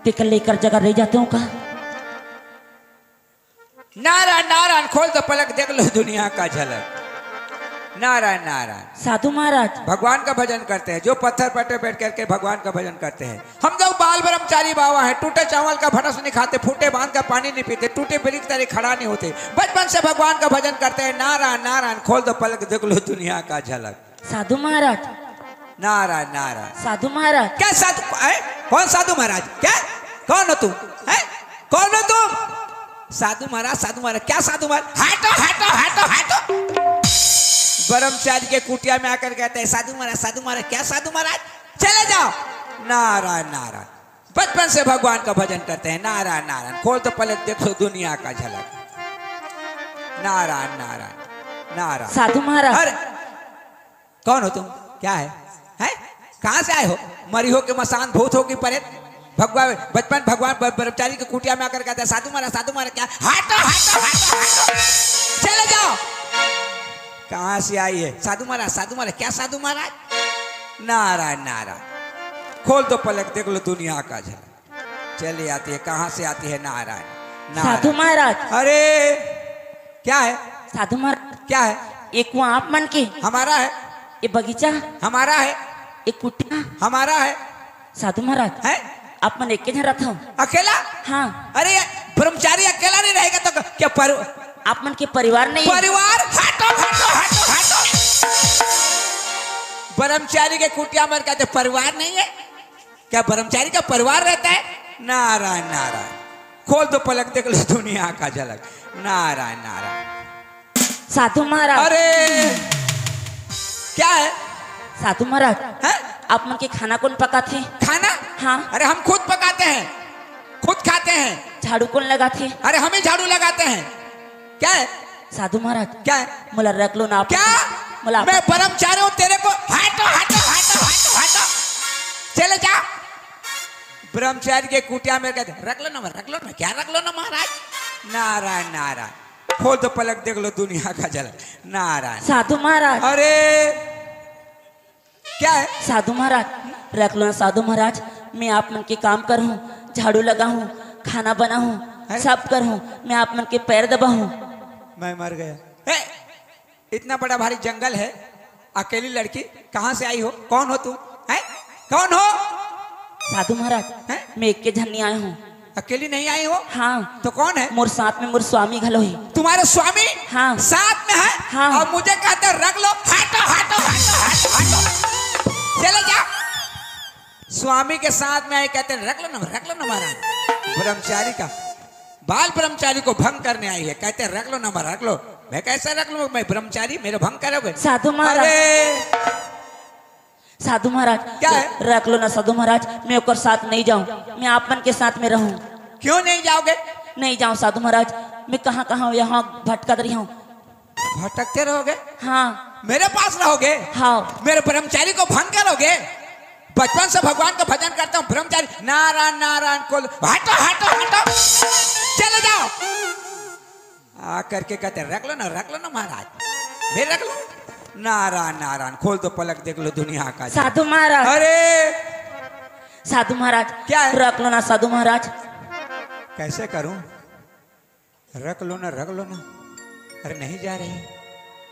तेकर लेकर जगह रह जाते हो का? नारायण नारायण, खोल दो पलक देख लो दुनिया का झलक। नारायण, नारायण। साधु महाराज। भगवान का भजन करते हैं, जो पत्थर पट्टे बैठ करके भगवान का भजन करते हैं। हम लोग बाल ब्रह्मचारी बाबा हैं, टूटे चावल का भनस नहीं खाते, फूटे बांध का पानी नहीं पीते, टूटे वृक्ष तले खड़ा नहीं होते, बचपन से भगवान का भजन करते हैं। नारायण, नारायण, खोल दो पलक, देख लो दुनिया का झलक। साधु महाराज। नारायण, नारायण। साधु महाराज। क्या साधु? हैं? कौन साधु महाराज? क्या? कौन हो तुम? हैं? कौन हो तुम? साधु महाराज, साधु महाराज, क्या साधु महाराज? हटो, हटो, हटो, हटो। ब्रह्मचारी के कुटिया में आकर कहते हैं, "साधु महाराज, साधु महाराज, क्या साधु महाराज? चले जाओ।" नारायण, नारायण। बचपन से भगवान का भजन करते हैं। नारायण, नारायण। खोल दो पलक, देखो दुनिया का झलक। नारायण, नारायण, नारायण। साधु महाराज। अरे, कौन हो तुम? क्या है? हैं? कहाँ से आए हो? मरी हो कि मसान, भूत हो कि प्रेत? भगवान, बचपन भगवान ब-, ब्रह्मचारी की कुटिया में आकर कहता है, "साधु महाराज, साधु महाराज।" क्या? हटो, हटो, हटो, हटो। चले जाओ। कहाँ से आई है? साधु महाराज, साधु महाराज। क्या साधु महाराज? नारायण, नारायण। खोल दो पलक, देख लो दुनिया का झलक। चली आती है, कहाँ से आती है? नारायण, नारायण। साधु महाराज। अरे, क्या है? साधु महाराज। क्या है? ये कुआं आप मन के? हमारा है। ये बगीचा? हमारा है। ये कुटिया? हमारा है। साधु महाराज। है? आप मन एक झन रथो? अकेला? हाँ। अरे, ब्रह्मचारी अकेला नहीं रहेगा तो क्या पर- आप मन के परिवार नहीं? परिवार? हटो, हटो, हटो, हटो। ब्रह्मचारी के कुटिया में कहते परिवार नहीं है? क्या ब्रह्मचारी का परिवार रहता है? नारायण, नारायण। खोल दो पलक, देख लो दुनिया का झलक। नारायण, नारायण। साधु महाराज। अरे, क्या है? साधु महाराज। हैं? आप मन के खाना कौन पकाथे? खाना? हाँ। अरे, हम खुद पकाते हैं, खुद खाते हैं। झाड़ू कौन लगाथे? अरे, हम ही झाड़ू लगाते हैं। क्या है? साधु महाराज। क्या है? मोला रख लो ना आप। क्या? मोला आप। मैं ब्रह्मचारी हूँ, तेरे को हटो, हटो, हटो, हटो, हटो। चले जा। ब्रह्मचारी के कुटिया में कहते, "रख लो ना, रख लो ना।" क्या रख लो ना महाराज? नारायण, नारायण। खोल दो पलक, देख लो दुनिया का झलक। नारायण। साधु महाराज। अरे, क्या है? साधु महाराज, रख लो ना साधु महाराज, मैं आप मन के काम करहूँ, झाड़ू लगाहूँ, खाना बनाहूँ, हैं? सब करहूँ, मैं आप मन के पैर दबाहूँ। मैं मर गया। ए, इतना बड़ा भारी जंगल है, अकेली लड़की कहाँ से आई हो? कौन हो तुम? हैं? कौन हो? साधु महाराज, हैं? मैं एक झन नहीं आया हूँ। अकेली नहीं आई हो? हाँ। तो कौन है? मोर साथ में मोर स्वामी घलो है। तुम्हारे स्वामी? हाँ। साथ में है? हाँ। और मुझे कहते रख लो, हटो, हटो, हटो, हटो, हटो। चले जाओ। स्वामी के साथ में आए, कहते रख लो ना, रख लो ना महाराज। ब्रह्मचारी का, बाल ब्रह्मचारी को भंग करने आई है, कहते रख लो ना महाराज, रख लो। मैं कैसे रख लूँ? मैं ब्रह्मचारी, मेरे भंग करोगे? साधु महाराज। अरे, साधु महाराज, क्या है? रख लो ना साधु महाराज, मैं ओकर साथ नहीं जाऊं, मैं आप मन के साथ में रहूं। क्यों नहीं जाओगे? नहीं जाऊं साधु महाराज, मैं कहाँ कहाँ यहाँ भटकत रही हूँ। भटकते रहोगे? हाँ। मेरे पास रहोगे? हाँ। मेरे ब्रह्मचारी को भंग करोगे? बचपन से भगवान का भजन करता हूँ, ब्रह्मचारी, नारायण, नारायण, खोल, हटो, हटो, हटो, चले जाओ। आ करके कहते, "रख लो ना, रख लो ना महाराज, फिर रख लो।" नारायण, नारायण, खोल दो पलक, देख लो दुनिया का। साधु महाराज। अरे, साधु महाराज। क्या है? रख लो ना साधु महाराज। कैसे करूं? रख लो ना, रख लो ना। अरे, नहीं जा रही।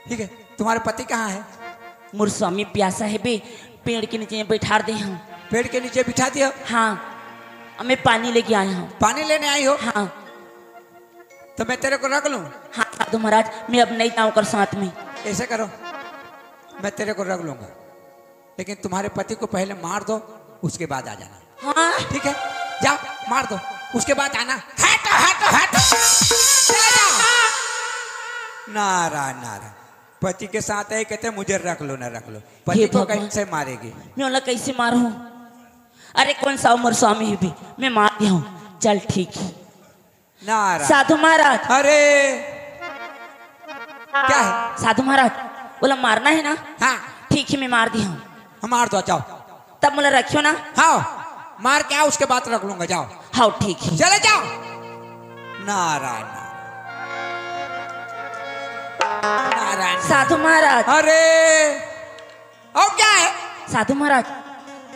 ठीक है, तुम्हारे पति कहाँ है? मोर स्वामी प्यासा है बे, पेड़ के नीचे बैठार दे हूँ। पेड़ के नीचे बिठा दिया? हाँ, अब मैं पानी लेके आया हूँ। पानी लेने आई हो? हाँ। तो मैं तेरे को रख लूं? हाँ साधु महाराज, मैं अब नहीं जाऊं कर साथ में। ऐसे करो, मैं तेरे को रख लूंगा, लेकिन तुम्हारे पति को पहले मार दो, उसके बाद आ जाना। हाँ। ठीक है, जाओ, मार दो, उसके बाद आना। हटो, हटो, हटो, चले जाओ। नारायण, नारायण। पति के साथ है, कहते, "मुझे रख लो ना, रख लो।" पति हे को भगवान। कैसे मारेगी? मैं ओला कैसे मारूं? अरे, कौन सा उम्र स्वामी है भी, मैं मार दिया हूँ। चल, ठीक है। नारायण। साधु महाराज। अरे, क्या है? साधु महाराज, बोला मारना है ना? हाँ। ठीक है, मैं मार दी हूँ। हाँ, मार दो, जाओ। तब बोला रखियो ना? हाँ, मार के आओ, उसके बाद रख लूंगा, जाओ। हाँ, ठीक है। चले जाओ। नारायण, नारायण। साधु महाराज। अरे, और क्या है? साधु महाराज,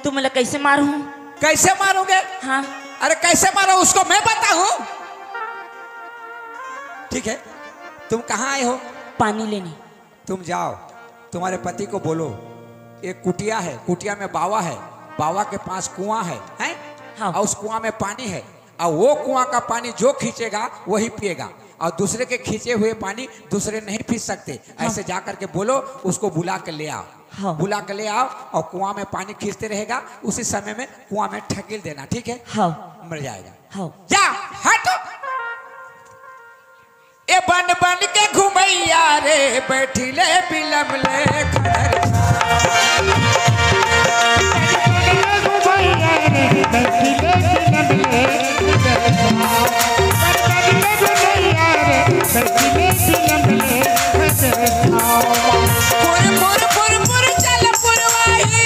तुम मोला कैसे मारहूँ? कैसे मारोगे? हाँ। अरे, कैसे मारो, उसको मैं बताऊँ? ठीक है, तुम कहाँ आए हो? पानी लेने। तुम जाओ, तुम्हारे पति को बोलो, एक कुटिया है, कुटिया में बावा है, बावा के पास कुआं है, हैं? हाँ। और उस कुआं में पानी है, और वो कुआं का पानी जो खींचेगा वही पिएगा, और दूसरे के खींचे हुए पानी दूसरे नहीं पी सकते। हाँ। ऐसे जा करके बोलो, उसको बुला के ले आओ। हाँ। बुला के ले आओ, और कुआं में पानी खींचते रहेगा, उसी समय में कुआं में ढकेल देना, ठीक है? हाँ। मर जाएगा। हाँ। जा, हट। ए बन बन के घुमैया रे, बैठी ले बिलम ले खदर। फुर फुर फुर फुर चल पुरवाही।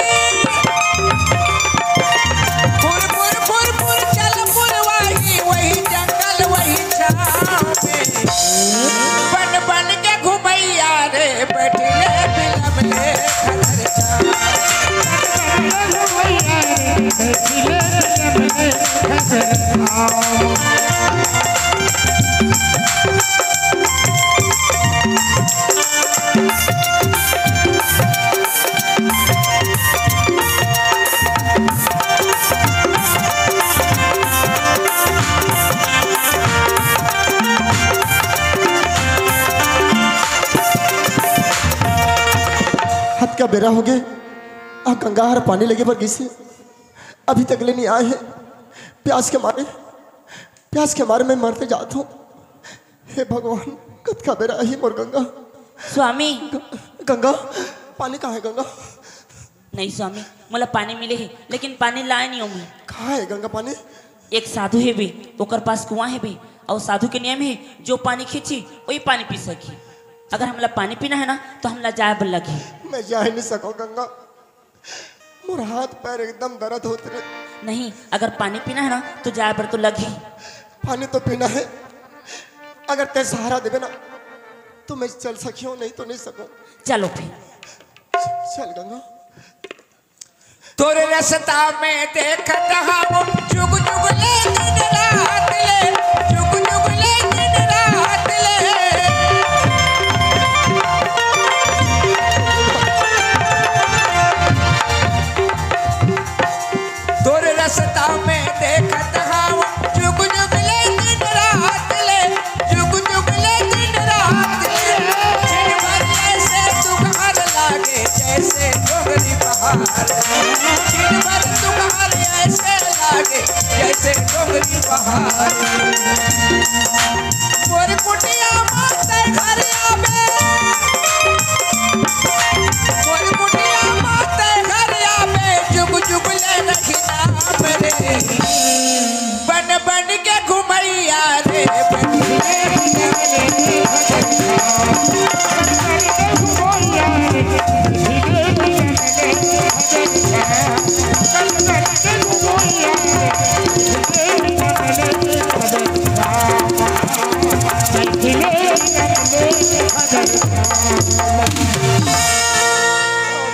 फुर फुर फुर फुर चल पुरवाही, वही जंगल वही छाँव में। बन बन के घुमैया रे, बैठी ले बिलम ले खदर छाँव। हद का बेरा होगे, आ गंगा हर पानी लेगे बर गिसे, अभी तक ले नहीं आए हे। प्यास के मारे, प्यास के मारे मैं मरते जात हूँ। हे भगवान, कतका बेरा आही मोर गंगा। स्वामी। ग-, गंगा, पानी कहाँ हे गंगा? नहीं स्वामी, मोला पानी मिले हे, लेकिन पानी लाए नहीं हूँ मैं। कहाँ हे गंगा पानी? एक साधु हे बे, ओकर पास कुआं हे बे, और साधु के नियम हे, जो पानी खींची, वही पानी पी सकी। अगर हमला पानी पीना हे ना, तो हमला जाए बर लगही। मैं जा ही नहीं सकूं गंगा, मोर हाथ पैर एकदम दर्द होत रे। नहीं, अगर पानी पीना हे ना, तो जाए बर तो लगही। पानी तो पीना हे, अगर तैं सहारा देबे ना, तो मैं चल सकियो, नहीं तो नहीं सकूं। चलो फिर। चल गंगा। तोर रस्ता में देखत हवं, जुग जुग ले दिन रात ले, जुग जुग ले दिन रात ले। तोर रस्ता में देखत हवं, जुग जुग ले दिन रात ले, जुग जुग ले दिन रात ले। छिन भर ऐसे तुहार लागे जैसे डोंगरी पहाड़। छिन भर तुहार ऐसे लागे जैसे डोंगरी पहाड़। मोर कुटिया माते घर आवे, मोर कुटिया माते घर आवे, जुग जुग ले रही नाम रे। बन बन के घुमैया रे, बन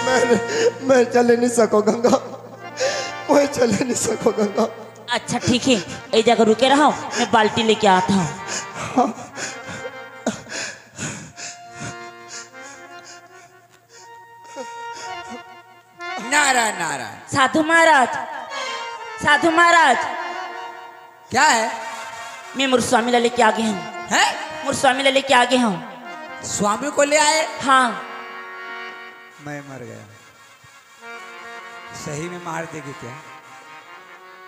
मैं, मैं चले नहीं सको गंगा, मैं चले नहीं सको गंगा। अच्छा ठीक है, ए जगह रुके रहो, मैं बाल्टी लेके आता हूँ। नारायण नारायण। साधु महाराज, साधु महाराज। क्या है? मैं मोर स्वामी ला लेके आ गे हूँ। हैं? मोर स्वामी ला लेके आ गे हूँ। स्वामी को ले आए? हाँ। मैं मर गया। सही में मार देगी क्या?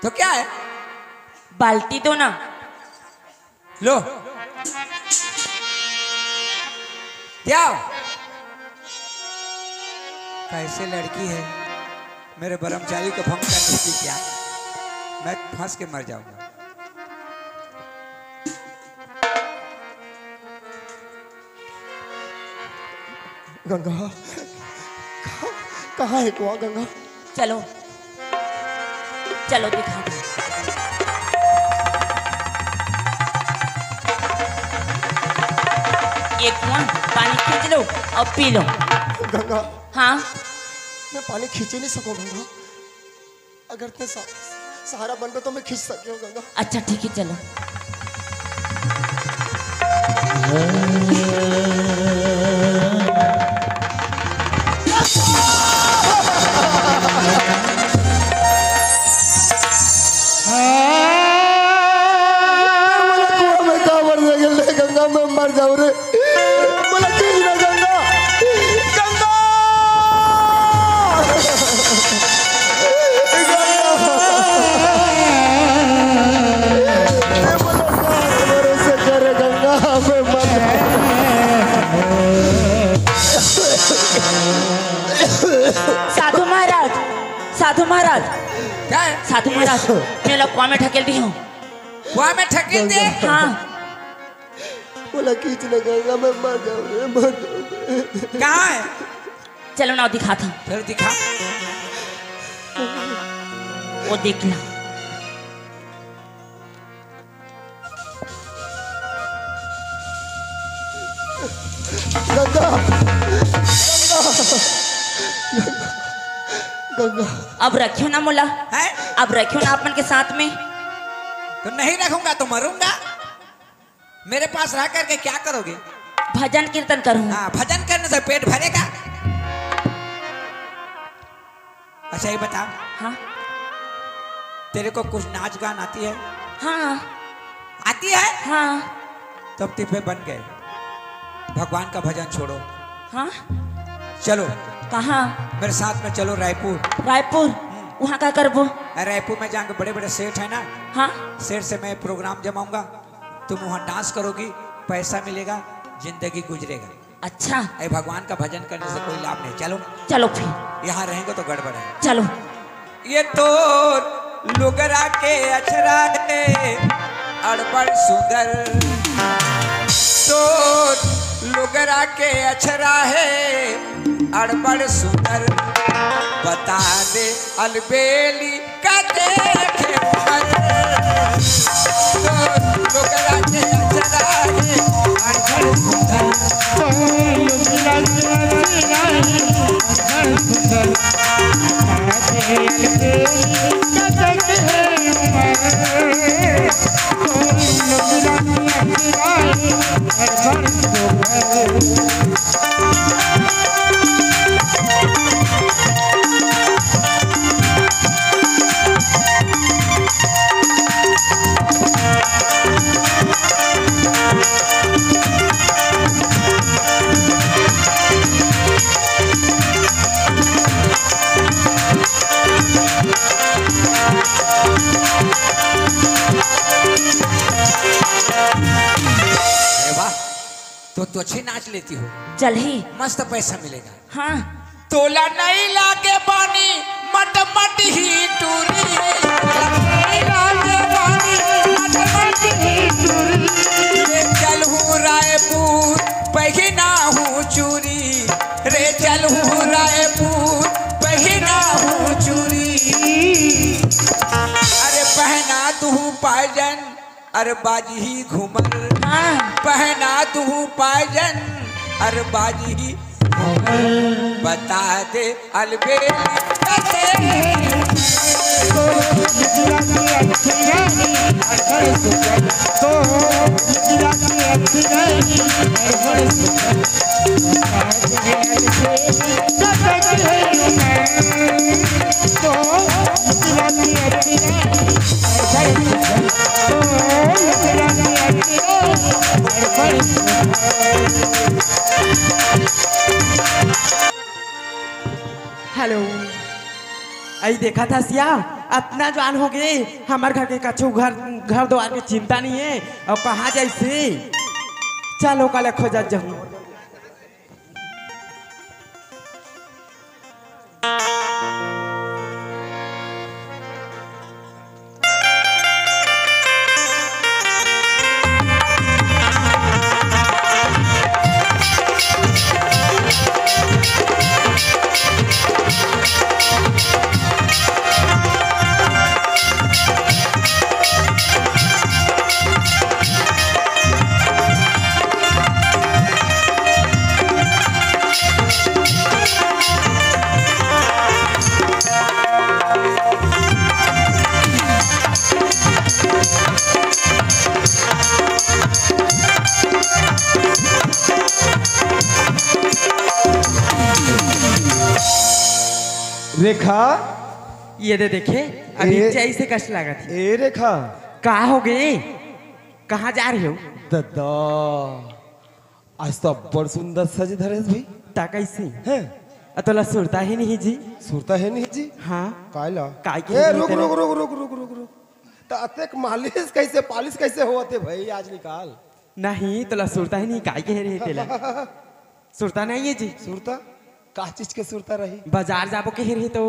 तो क्या है? बाल्टी दो ना। लो। क्या? कैसे लड़की है, मेरे ब्रह्मचारी को भंग कर देती क्या? मैं फंस के मर जाऊंगा। गंगा, कहाँ, कहाँ है कुआं गंगा? चलो, चलो दिखा दो। ये कुआं, पानी खींच लो और पी लो। गंगा। हाँ? मैं पानी खींचे नहीं सकूं गंगा। अगर तैं सा-, सहारा बनबे तो मैं खींच सकियो गंगा। अच्छा ठीक है, चलो। मर जाऊं रे, मोला खींच ना गंगा, गंगा, गंगा, ए मोला भरोसा कर गंगा, मैं मर जाऊं। साधु महाराज, साधु महाराज, का हे? साधु महाराज, मैं लोग कुआं में ढकेल दी हूँ। कुआं में ढकेल दे? हाँ। मोला खींच ना गंगा, मैं मर जाऊं रे, मर जाऊं रे। कहाँ हे? चलो ना, दिखा था। फिर दिखा। वो देख ला। गंगा, गंगा, गंगा। अब रखियो ना मोला। हैं? अब रखियो ना अपन के साथ में। तो नहीं रखूंगा तो मरूंगा। मेरे पास रह करके क्या करोगे? भजन कीर्तन करूँ। हाँ, भजन करने से पेट भरेगा। अच्छा, ये बता, हाँ। तेरे को कुछ नाच गान आती है? हाँ। आती है? हाँ। तो अब तिब्बे बन गए, भगवान का भजन छोड़ो। हाँ। चलो। कहाँ? मेरे साथ में चलो, रायपुर। रायपुर? हम्म। वहाँ का करबो? अरे, रायपुर में जाके बड़े बड़े सेठ है ना, हाँ। सेठ से मैं प्रोग्राम जमाऊंगा, तुम वहाँ डांस करोगी, पैसा मिलेगा, जिंदगी गुजरेगा। अच्छा। ए, भगवान का भजन करने से कोई लाभ नहीं। चलो। चलो फिर। यहाँ रहेंगे तो गड़बड़ है। चलो। ये तो लुगरा के अछरा है, अड़बड़ सुंदर। तो लुगरा के अछरा है, अड़बड़ सुंदर। बता दे अलबेली का देखे उमर। तो डोकरा के अचरा है, अनघड़ सुंदर। तो डोकरा के अचरा है, अनघड़ सुंदर। अरे वाह, तो, तो अच्छे नाच लेती हो। चल ही। मस्त पैसा मिलेगा। हाँ। तोला नहीं लागे बानी मट मट ही टूरी। तोला नहीं लागे बानी मट मट ही टूरी। ले चल हूँ रायपुर, पहना हूँ चूरी। रे चल हूँ रायपुर, पहना हूँ चूरी। अरे पहना तू पायजन, अरे बाजही घूमर। हाँ। पहना तू पायजन, अरे बाजही घूमर। बता दे अलबेली कते। हेलो, अई देखा था सिया, अतना जान हो गए, हमर घर के कछु घर, घर द्वार के चिंता नहीं है। अब कहाँ जाइसे? चलो, काले खोजत जाहूँ। रेखा। ये दे देखे, अभी ए, चाय से कष्ट लागत हे। ए रेखा। का हो गए? कहाँ जा रहे हो? ददा। आज तो अब्बड़ सुंदर सजे धरेस भाई। ता कैसे? हैं? अ तोला सुरता ही नहीं जी। सुरता है नहीं जी? हाँ। कायला? काय के ए, नहीं रुक, तेरा? रुक, रुक, रुक, रुक, रुक, रुक। त अतेक मालिश कैसे, पालिश कैसे होवत हे भाई? आज निकाल। नहीं, तोला सुरता ही नहीं, काय के रहे तेला? सुरता नहीं है जी। सुरता? का चीज के सुरता रही? बाजार जाबो कहे रहे तो।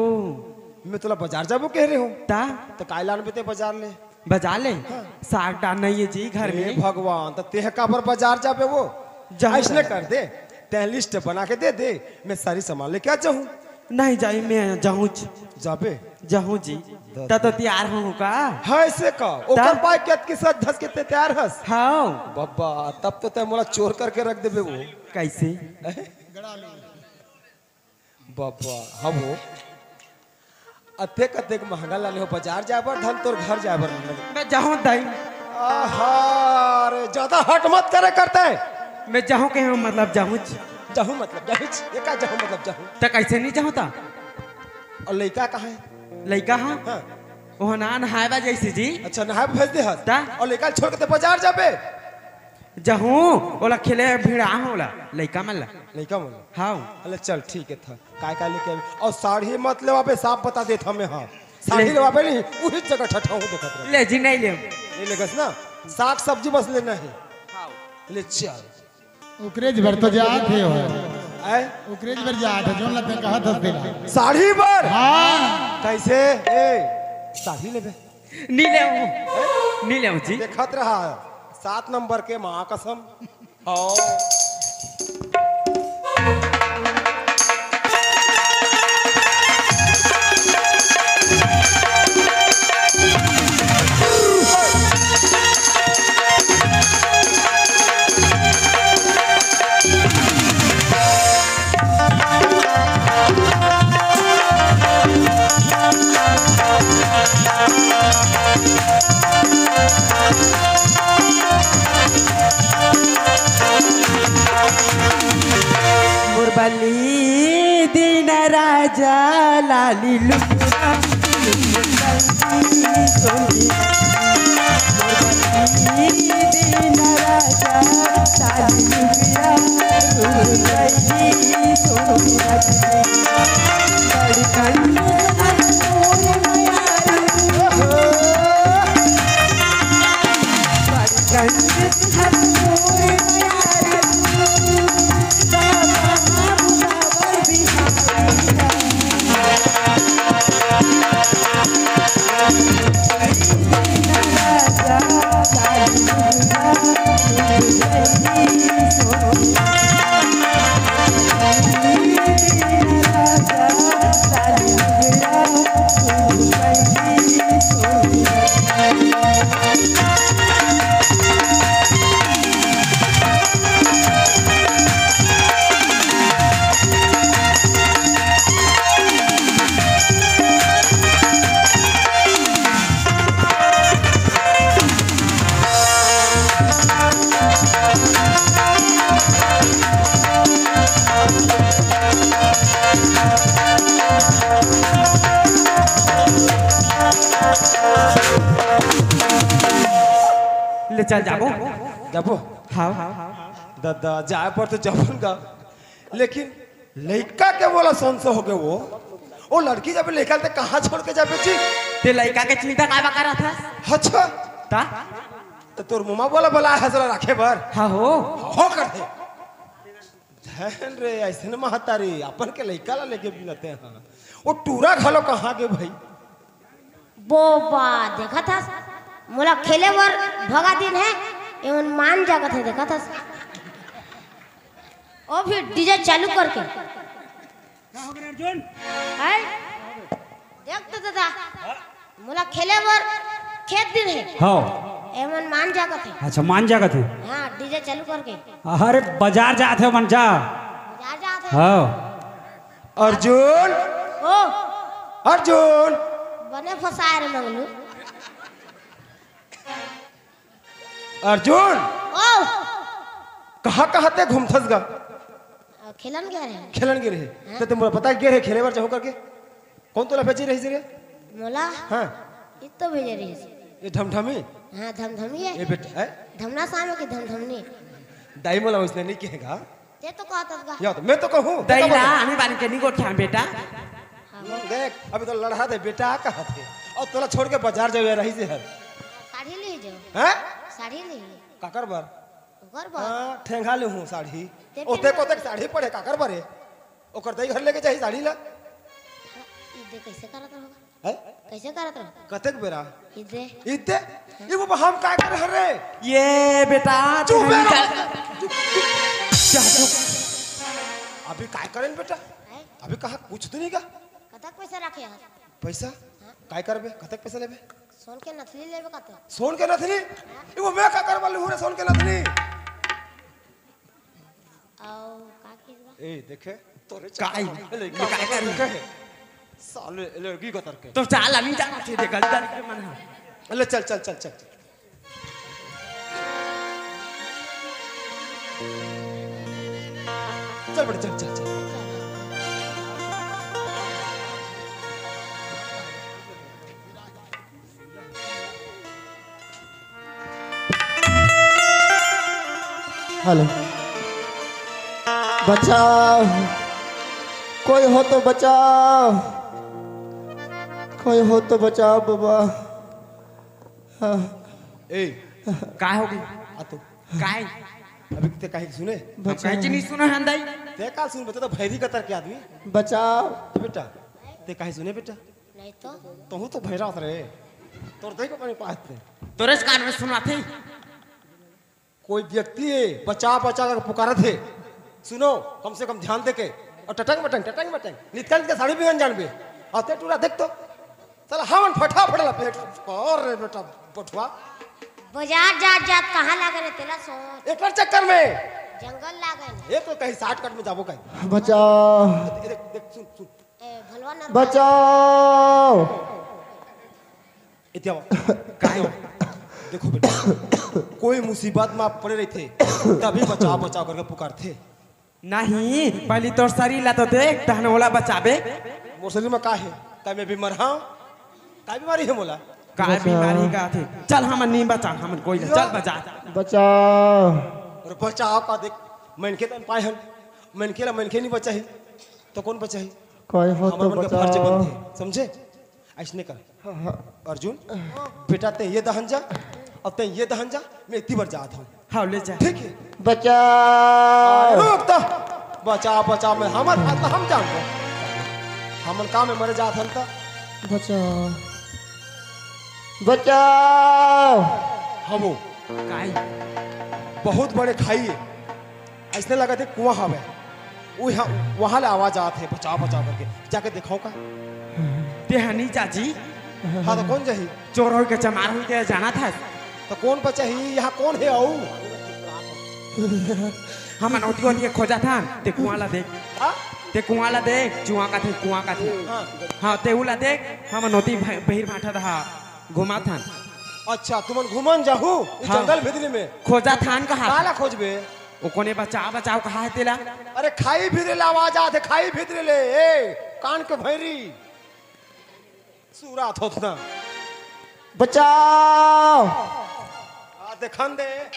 मैं तोला बाजार जाबो कह रहे हूँ। ता? त काय लानबे ते बाजार ले? बाजार ले? हाँ। साग डाल नहीं है जी घर ए में। भगवान, त तेह काबर बाजार जाबे वो? जाहूँ ऐसने जाहूँ। कर दे, तैं लिस्ट बना के दे दे, मैं सारी सामान लेके आ जाहूँ। नहीं जाई, मैं जाहूँ जी। जाबे? जाहूँ जी। ता तो तैयार हो का? हाँ, ऐसे का? ओकर ता? पाय के अतकी सज धज के ते तैयार हस? हाँ। बाबा, तब तो तैं मोला चोर करके रख देबे वो। कैसे? बबा, हवो। अतेक, अतेक महंगा लाने हो, बाजार जाए बर धन तोर घर जाए बर नइ। मैं जाहूँ दाई। आहा, रे, ज्यादा हट मत करे करते। मैं जाहूँ कहे हूँ, मतलब जाहूँ। जाहूँ मतलब जाहूँ, ये का जाहूँ मतलब जाहूँ? त कैसे नहीं जाहूँ ता? अउ लइका कहाँ हे? लइका हाँ? हाँ। ओह ना नहाए बा जइसे जी। अच्छा, नहाए भेज दे हस। ता? अउ लइका छोड़ के ते बाजार जाबे? जाहूँ, ओला खेले भिड़ा हो ओला, लइका मन ला। लइका मन ला? हाँ। अले चल, ठीक हे था। काय काय लेके आबे? अउ साड़ी मत लेवाबे, साफ बता देत हमें, हाँ। साड़ी ले। लेवाबे नहीं, उही जगह ठठाहूँ देखत रह। ले जी, नहीं ले। नहीं लेगस ना? साग सब्जी बस लेना हे। हाँ। ले चल। ओकरेच बर तो जात हे हो। आय? ओकरेच बर जात हे, जोन ला ते कहत हस तेला। साड़ी बर? हाँ। कैसे? ए, साड़ी लेबे? नी ले हूँ। नी ले हूँ जी। देखत रहा, सात नंबर के माँ कसम। हाँ। मोर बलि दीन राजा लाली लुगरा, मोर बलि दीन राजा लाली लुगरा, बड़ी ठंड ले चल जाबो। जाबो? हाँ। ददा, जाए पर तो जाबन गा। लेकिन लइका के बोला संशय हो गए वो। ओ लड़की जब लइका ते कहाँ छोड़ के जाबे जी? ते लइका के चिंता काबर करत हस? अच्छा। ता? तो तोर मुमा बोला बोला है जरा रखे बर। हाँ हो। हो कर दे। धन रे, ऐसे न महतारी, अपन के लइका ला लेके बिनते हैं। वो टूरा घलो कहाँ गे भाई? बोबा, देखत हस, मोला खेले बर भगा दिन हे, एमन मान जागत हे, देखत हस। ओ फिर डीजे चालू करके। का हो गे अर्जुन? हैं? देख तो दादा, मोला खेले बर खेत दिन हे। हाँ। एमन मान जागत हे। अच्छा, मान जागत हे। हाँ, डीजे चालू करके। अरे, बाजार जात हे मन जा। बाजार जात हे। हाँ। अर्जुन! ओ! अर्जुन! बने फंसाए रे मंगलू। अर्जुन! ओ! कहाँ, कहाँ ते घूमथस गा? आ, खेलन गे रहे। खेलन गे रहे? हाँ। तो तुम पता गे रहे खेले बर जाहूँ करके? कौन तोला भेजे रहिस रे? मोला? हाँ। ये तो भेजे रहिस। ये ढमढमी? हाँ, धमधमी है। ये बेटा, है? धमना सामे की धमधमनी। दाई मोला उसने नहीं कहेगा। ते तो कहत हस गा। या तो मैं तो कहूँ, दाई ला, आने बानी के नहीं गोठिया बेटा। हाँ, बोल। देख, अभी तो लड़हा दे बेटा कहा थे। और तोला छोड़ के बाजार जावे रही से हर। साड़ी ले जाओ। हैं? साड़ी ले। काकर बर? ओकर बर। हाँ, ठेंगा ले हूँ साड़ी। ते ओते ठेंगा को तक साड़ी पड़े काकर बरे। ओकर दाई घर लेके जाही साड़ी ला। हाँ, ई दे कैसे करत रहो? हैं? कैसे करत रहो? कतेक बेरा? ई दे। ई दे? ये वो हम काय कर हरे? ये बेटा, चुप तू बे। जा, चुप, चुप। जा, चुप। अभी काय करेन बेटा? हैं? अभी कहा कुछ तो नहीं का? कतक पैसा रखे हस? पैसा? हाँ। काय करबे? कतेक पैसा लेबे? सोन के नथली लेबे कतक? सोन के नथली? हाँ। ये वो मैं का करबा लूँ रे सोन के नथली? आओ, का किस बा? ए, देखे? तोरे काय? चक्कर में लड़की ये काय का करी? देखे है? साले, लड़की का तरके। तो चाल, अमी जाना चाहिए, गलत के मन है। ले, चल, चल, चल, चल, चल। चल बेटा, चल, चल, चल। हेलो, बचाओ, कोई हो तो बचाओ, कोई हो तो बचाओ बाबा। हाँ। ए, काय हो गई? आ तो। काय? अभी ते काहे सुने? हम बचाओ। काहे नहीं सुना है अंदाई? ते का सुन, बता तो भैरी का तरके आदमी। बचाओ। तो बेटा, ते काहे सुने बेटा? नहीं तो। तहू तो भैरा रे। तोर दाई को पानी पाते। तोरे कान में सुना थे। कोई व्यक्ति है, बचा बचा कर पुकारत है। सुनो, कम से कम ध्यान देके। और टटंग मटंग, टटंग मटंग। नितका नितका साड़ी बिगन जानबे। आते टूरा देख तो। साला हमन फटाफट ला पेट। अरे बेटा, बठुआ। बाजार जात जात कहाँ लागे रे तेला सोच। एकर चक्कर में। जंगल लागे ने। ये तो कहीं शॉर्टकट में जाबो कहीं। बचाओ। ये देख, देख, सुन, सुन। ए, भलवा नर- बचाओ। इतिया बाबा, काहे हो? देखो बेटा, कोई मुसीबत में पड़े रहिथे, तभी बचाओ, बचाओ करके पुकारथे। नहीं, पहली तोर शरीर ला तो देख, तहन ओला बचाबे। मोर शरीर में का है? का मैं बीमार हूँ? का बीमारी है मोला? का बचाओ। बीमारी का थे? चल, हमन नहीं बचा, हमन कोई ना। या। चल बचा। बचाओ। अरे बचाओ का देख, मनखे तन पाए हन, मनखे ला मनखे नहीं बचाही, तो कौन बचाही? कोई हो तो हमर मन के फर्ज बचाओ। बनथे, समझे? अइसने कर। हाँ, हाँ। अर्जुन, बेटा, तैं ये दहन जा, अब तैं ये दहन जा, मैं इतनी बार जात हूँ। हाँ, ले जा। ठीक है। बचाओ। रुक तो। बचाओ, बचाओ, मैं हमर हाथ ला हम जानबो। हमन का में मरे जात हन त? बचाओ। बचाओ। हवो। काई? बहुत बड़े खाई है। अइसने लगथे कुआं हवय। उहाँ, उहाँ ले आवाज आत हे, "बचाओ, बचाओ" करके। जाके देखाओ का? ते ह नी जाजी। हाँ, तो कौन जाही? चोर होई के चमार होई के जानत हस। तो कौन बचाही? यहाँ कौन हे अऊ? हमन ओती ओती खोजत हन, ते कुआं ला देख। हाँ? ते कुआं ला देख, जुआं कथे, कुआं कथे। हाँ। हाँ, ते उला देख, हमन ओती भ-, बहिर भाठा दहा घुमात हन। अच्छा, तुमन घुमन जाहू, ई हाँ। जंगल भीतरी में? खोजत हन कहा? काला खोजबे? ओ कोने बचाव, बचाव कहा हे तेला? अरे खाई भीतरी ले आवाज आत हे, खाई भीतरी ले, ए, कान के भैरी। सुरात होत ना। बचाव। आ, देखन दे।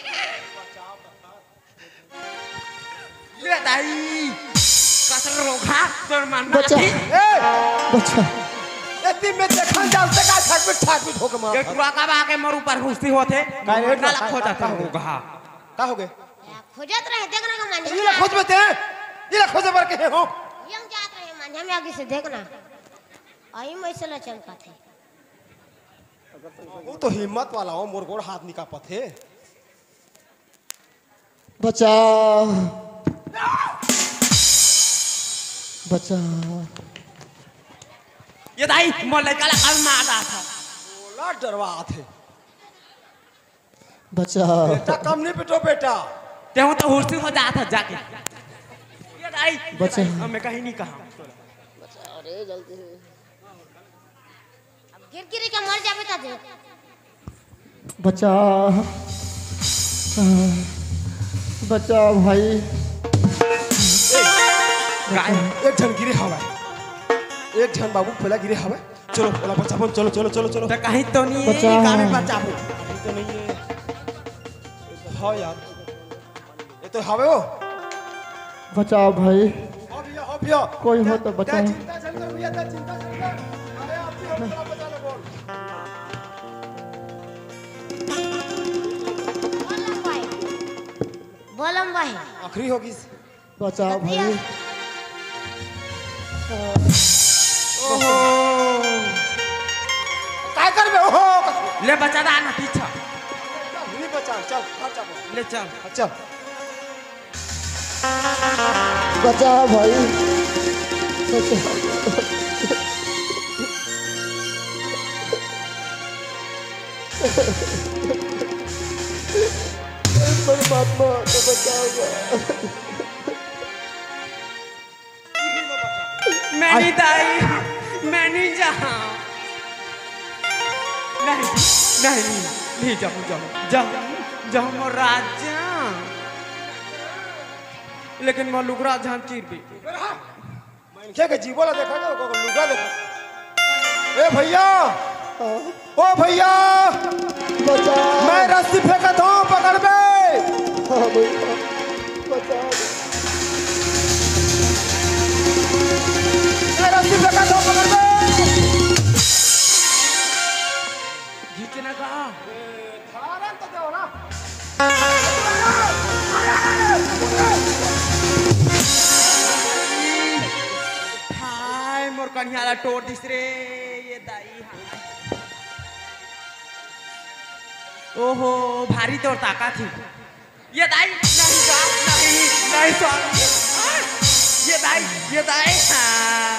ले दाई। कसर रोघा, तोर मन बचा। ए! बचा। ए, तीन में देखन जाओ, ते का छटपट, छटपट होके मार। ये टुरा का बा के मोर ऊपर हुस्ती होत हे। का रे, काला का, खोजत का, हे का हो गया? रोघा। का हो गया? या, खोजत रहे, देखना का माने। ये ला खोज में ते, ये ला खोजे बर के हो। यम जात रहे, माने, हम आगे से देखना। आई मैं से ला चमकात हे। वो तो हिम्मत वाला हो, मोर गोड़ हाथ निकापत हे। बचाव। बचाव। ये दाई, मोर लइका ला कल मार डारत हे। ओला डरवात हे। बचाव। बेटा, कम नहीं पिटो बेटा। तेहू तो हुस्ती हो जात हे जाके। ये दाई, बचाव। अब मैं कहीं नहीं कहा। गिर गिर के मर जाबे त दे। बचाव, बचाव भाई। काय? एक झन गिरे हवय, एक झन बाबू पहला गिरे हवय। चलो, ओला बचाबो, चलो, चलो, चलो, चलो। त कहीं तो नहीं हे, बचाव। कामे बचाबो। कहीं तो नहीं हे। हाँ यार। हावे वो। बचाव भाई। हो भैया, हो भैया। कोई हो तो बचाव। चिंता झन कर भैया, चिंता झन कर। अरे आप भी हम थोड़ा बचा लो, बोल। बोलम भाई। बोलम भाई। आखिरी होगी। बचाव भाई। ओहो। काय करबे? ओहो। ले बचा दा ना पीछा। नहीं बचा, चल, घर जा बोल। ले चल। चल। बचाव भाई। बचाव। परमात्मा तो बचाव। मैं नहीं दाई, मैं नहीं जाऊँ। नहीं, नहीं, नहीं जाऊँ, जाऊँ, जाऊँ, जाऊँ मोर राजा। लेकिन मोर लुगरा झन चीर भी। मनखे के जीवो ला देखा, तो ओकर लुगरा देखा। ए भैया, ओ भैया, बचा। मैं रस्सी फेंकत हूँ, पकड़ बे। हाँ भैया, बचा। मैं रस्सी फेंकत हूँ, पकड़ बे। खींचना का? धारन तो दो ना। हाय, मोर कनिहा ला टोर दिस रे, ये दाई। ओहो, भारी तोर ताकत ही। ये दाई, नहीं जा, नहीं, नहीं स्वामी। हाँ, ये दाई, ये दाई, हाँ।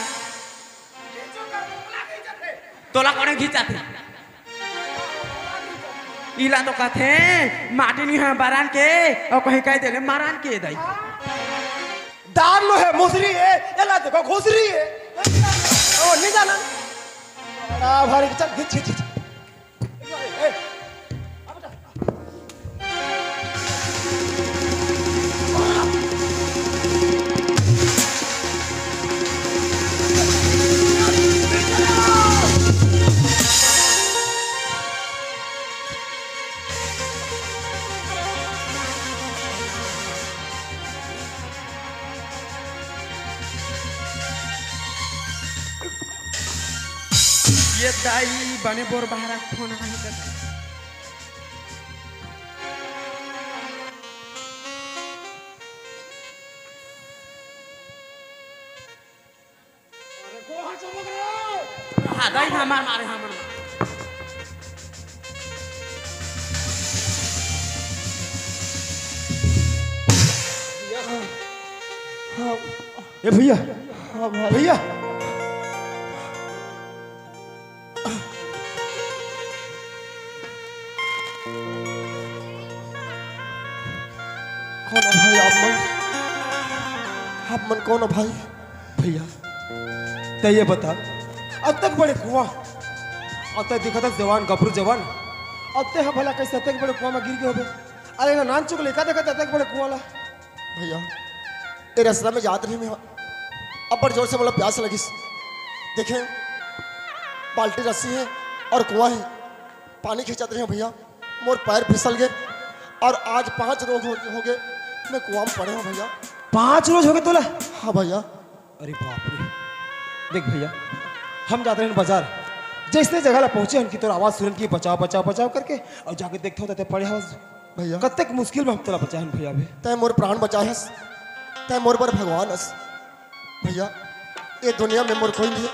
तोला कोने खींचाथे? इला तो कथे, माटी नहीं है बरान के, और कहीं कह देले मारान के दाई। दार लो है, मुसरी है, एला देखो, घुसरी है। ओ, नहीं जाना। आ, भारी, चल, खींच, खींच, खींच। ये दाई बने बोर बहारा फोन आही त। हाँ, दाई, हमार मारे, हमार मारे। हाँ। ए भैया। हाँ भाई। भैया। कौन हो भाई आप मन? आप मन कौन हो भाई? भैया, तै ये बता, अतक बड़े कुआं, अतक दिखत हस जवान, गबरू जवान, अतक ह भला कैसे अतक बड़े कुआं में गिर गए होबे? अरे ना नान चुक लइका देखत अतक बड़े कुआं ला। भैया, ए रसरा में जात रही मैं, अब्बड़ जोर से मोला प्यास लगिस। देखे, बाल्टी रस्सी है और कुआं है, पानी खींचत रही हूँ भैया, मोर पैर फिसल गए और आज पाँच रोज हो, हो गए मैं कुआं में पड़े हूँ भैया। पाँच रोज हो गए तोला? हाँ भैया। अरे बाप रे, देख भैया, हम जात रहे बाजार, जैसने जगह ला पहुंचे हन कि तोर आवाज सुनन कि बचाव, बचाव, बचाव करके, और जाके देखते हो तो पड़े हवस। भैया। कतेक मुश्किल में हम तोला बचाए हन भैया बे। तै मोर प्राण बचाए हस, तै मोर बर भगवान हस। भैया, ये दुनिया में मोर कोई नहीं है,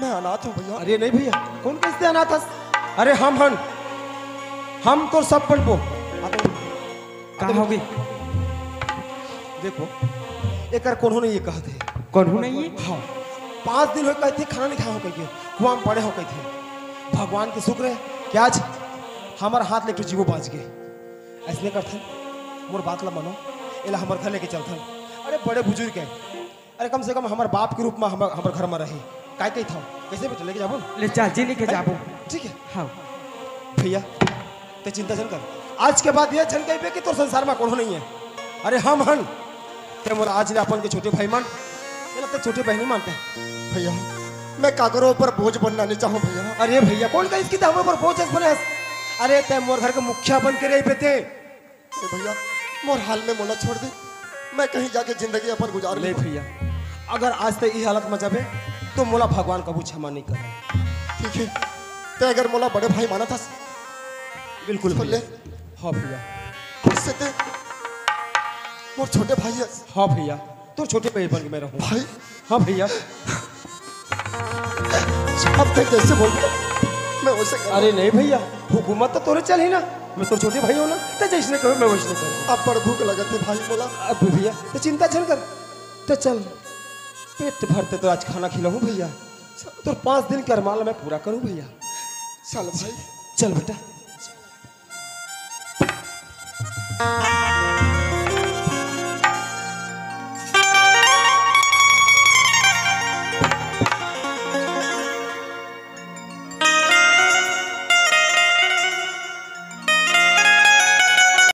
मैं अनाथ हूँ भैया। अरे नहीं भैया, कौन कैसे अनाथ हस? अरे हम हन, हम तो सब बनबो। आ तो का हो गई? देखो, एकर कोनो नहीं ये कहत हे। कोनो नहीं ये? हाँ, पाँच दिन हो कहते खाना नहीं खाए हो कहिके, कुआं में पड़े हो कहते। भगवान के शुक्र है कि आज हमार हाथ ले एक ठो जीवो बाँच गए। ऐसने करथन, मोर बात ला मानो, एला हमर घर लेके चलथन। अरे बड़े बुजुर्ग है, अरे कम से कम हमर बाप के रूप में हमर, हमर घर में रहे। काय कही था? कैसे बेटा लेके जाबो? ले चल जी, लेके जाबो। ठीक है। हाँ। भैया, ते चिंता झन कर। आज के बाद ये झन कहिबे कि तोर संसार में कोनो नहीं है। अरे हम हन। ते मोर आज ले अपन के छोटे भाई मान, ये लगता छोटे बहन ही मानते हैं। भैया, मैं काकरो ऊपर बोझ बनना नहीं चाहूँ भैया। अरे भैया, कौन कहिस कि ते हमर ऊपर बोझ अस बने हस? अरे ते मोर घर के मुखिया बन के रही बेटे। ए भैया, मोर हाल में मोला छोड़ दे, मैं कहीं जाके जिंदगी अपन गुजार ले लूँ। भैया, अगर आज तैं ई हालत में जाबे तो मोला भगवान कभू क्षमा नहीं करे। ठीक है, तैं अगर मोला बड़े भाई मानत हस, बिल्कुल सुन ले। भैया। हाँ भैया। खुश से तैं मोर छोटे भाई हस। हाँ भैया, तोर छोटे भाई बन के मैं रहूँ। भाई। हाँ भैया। अब तैं जैसे बोलबे, मैं वैसे करूँ। अरे नहीं भैया, हुकूमत तो तोरे चलही ना, मैं तोर छोटे भाई हूँ ना, तैं जैसने कहे मैं वैसने करूँ। अब बड़ भूख लगत हे भाई मोला। अब भैया, तैं चिंता झन कर, तैं चल, पेट भर तैं तोर आज खाना खिलाहूँ भैया, तोर पाँच दिन के अरमान ला मैं पूरा करूँ भैया। चल भाई। चल बेटा।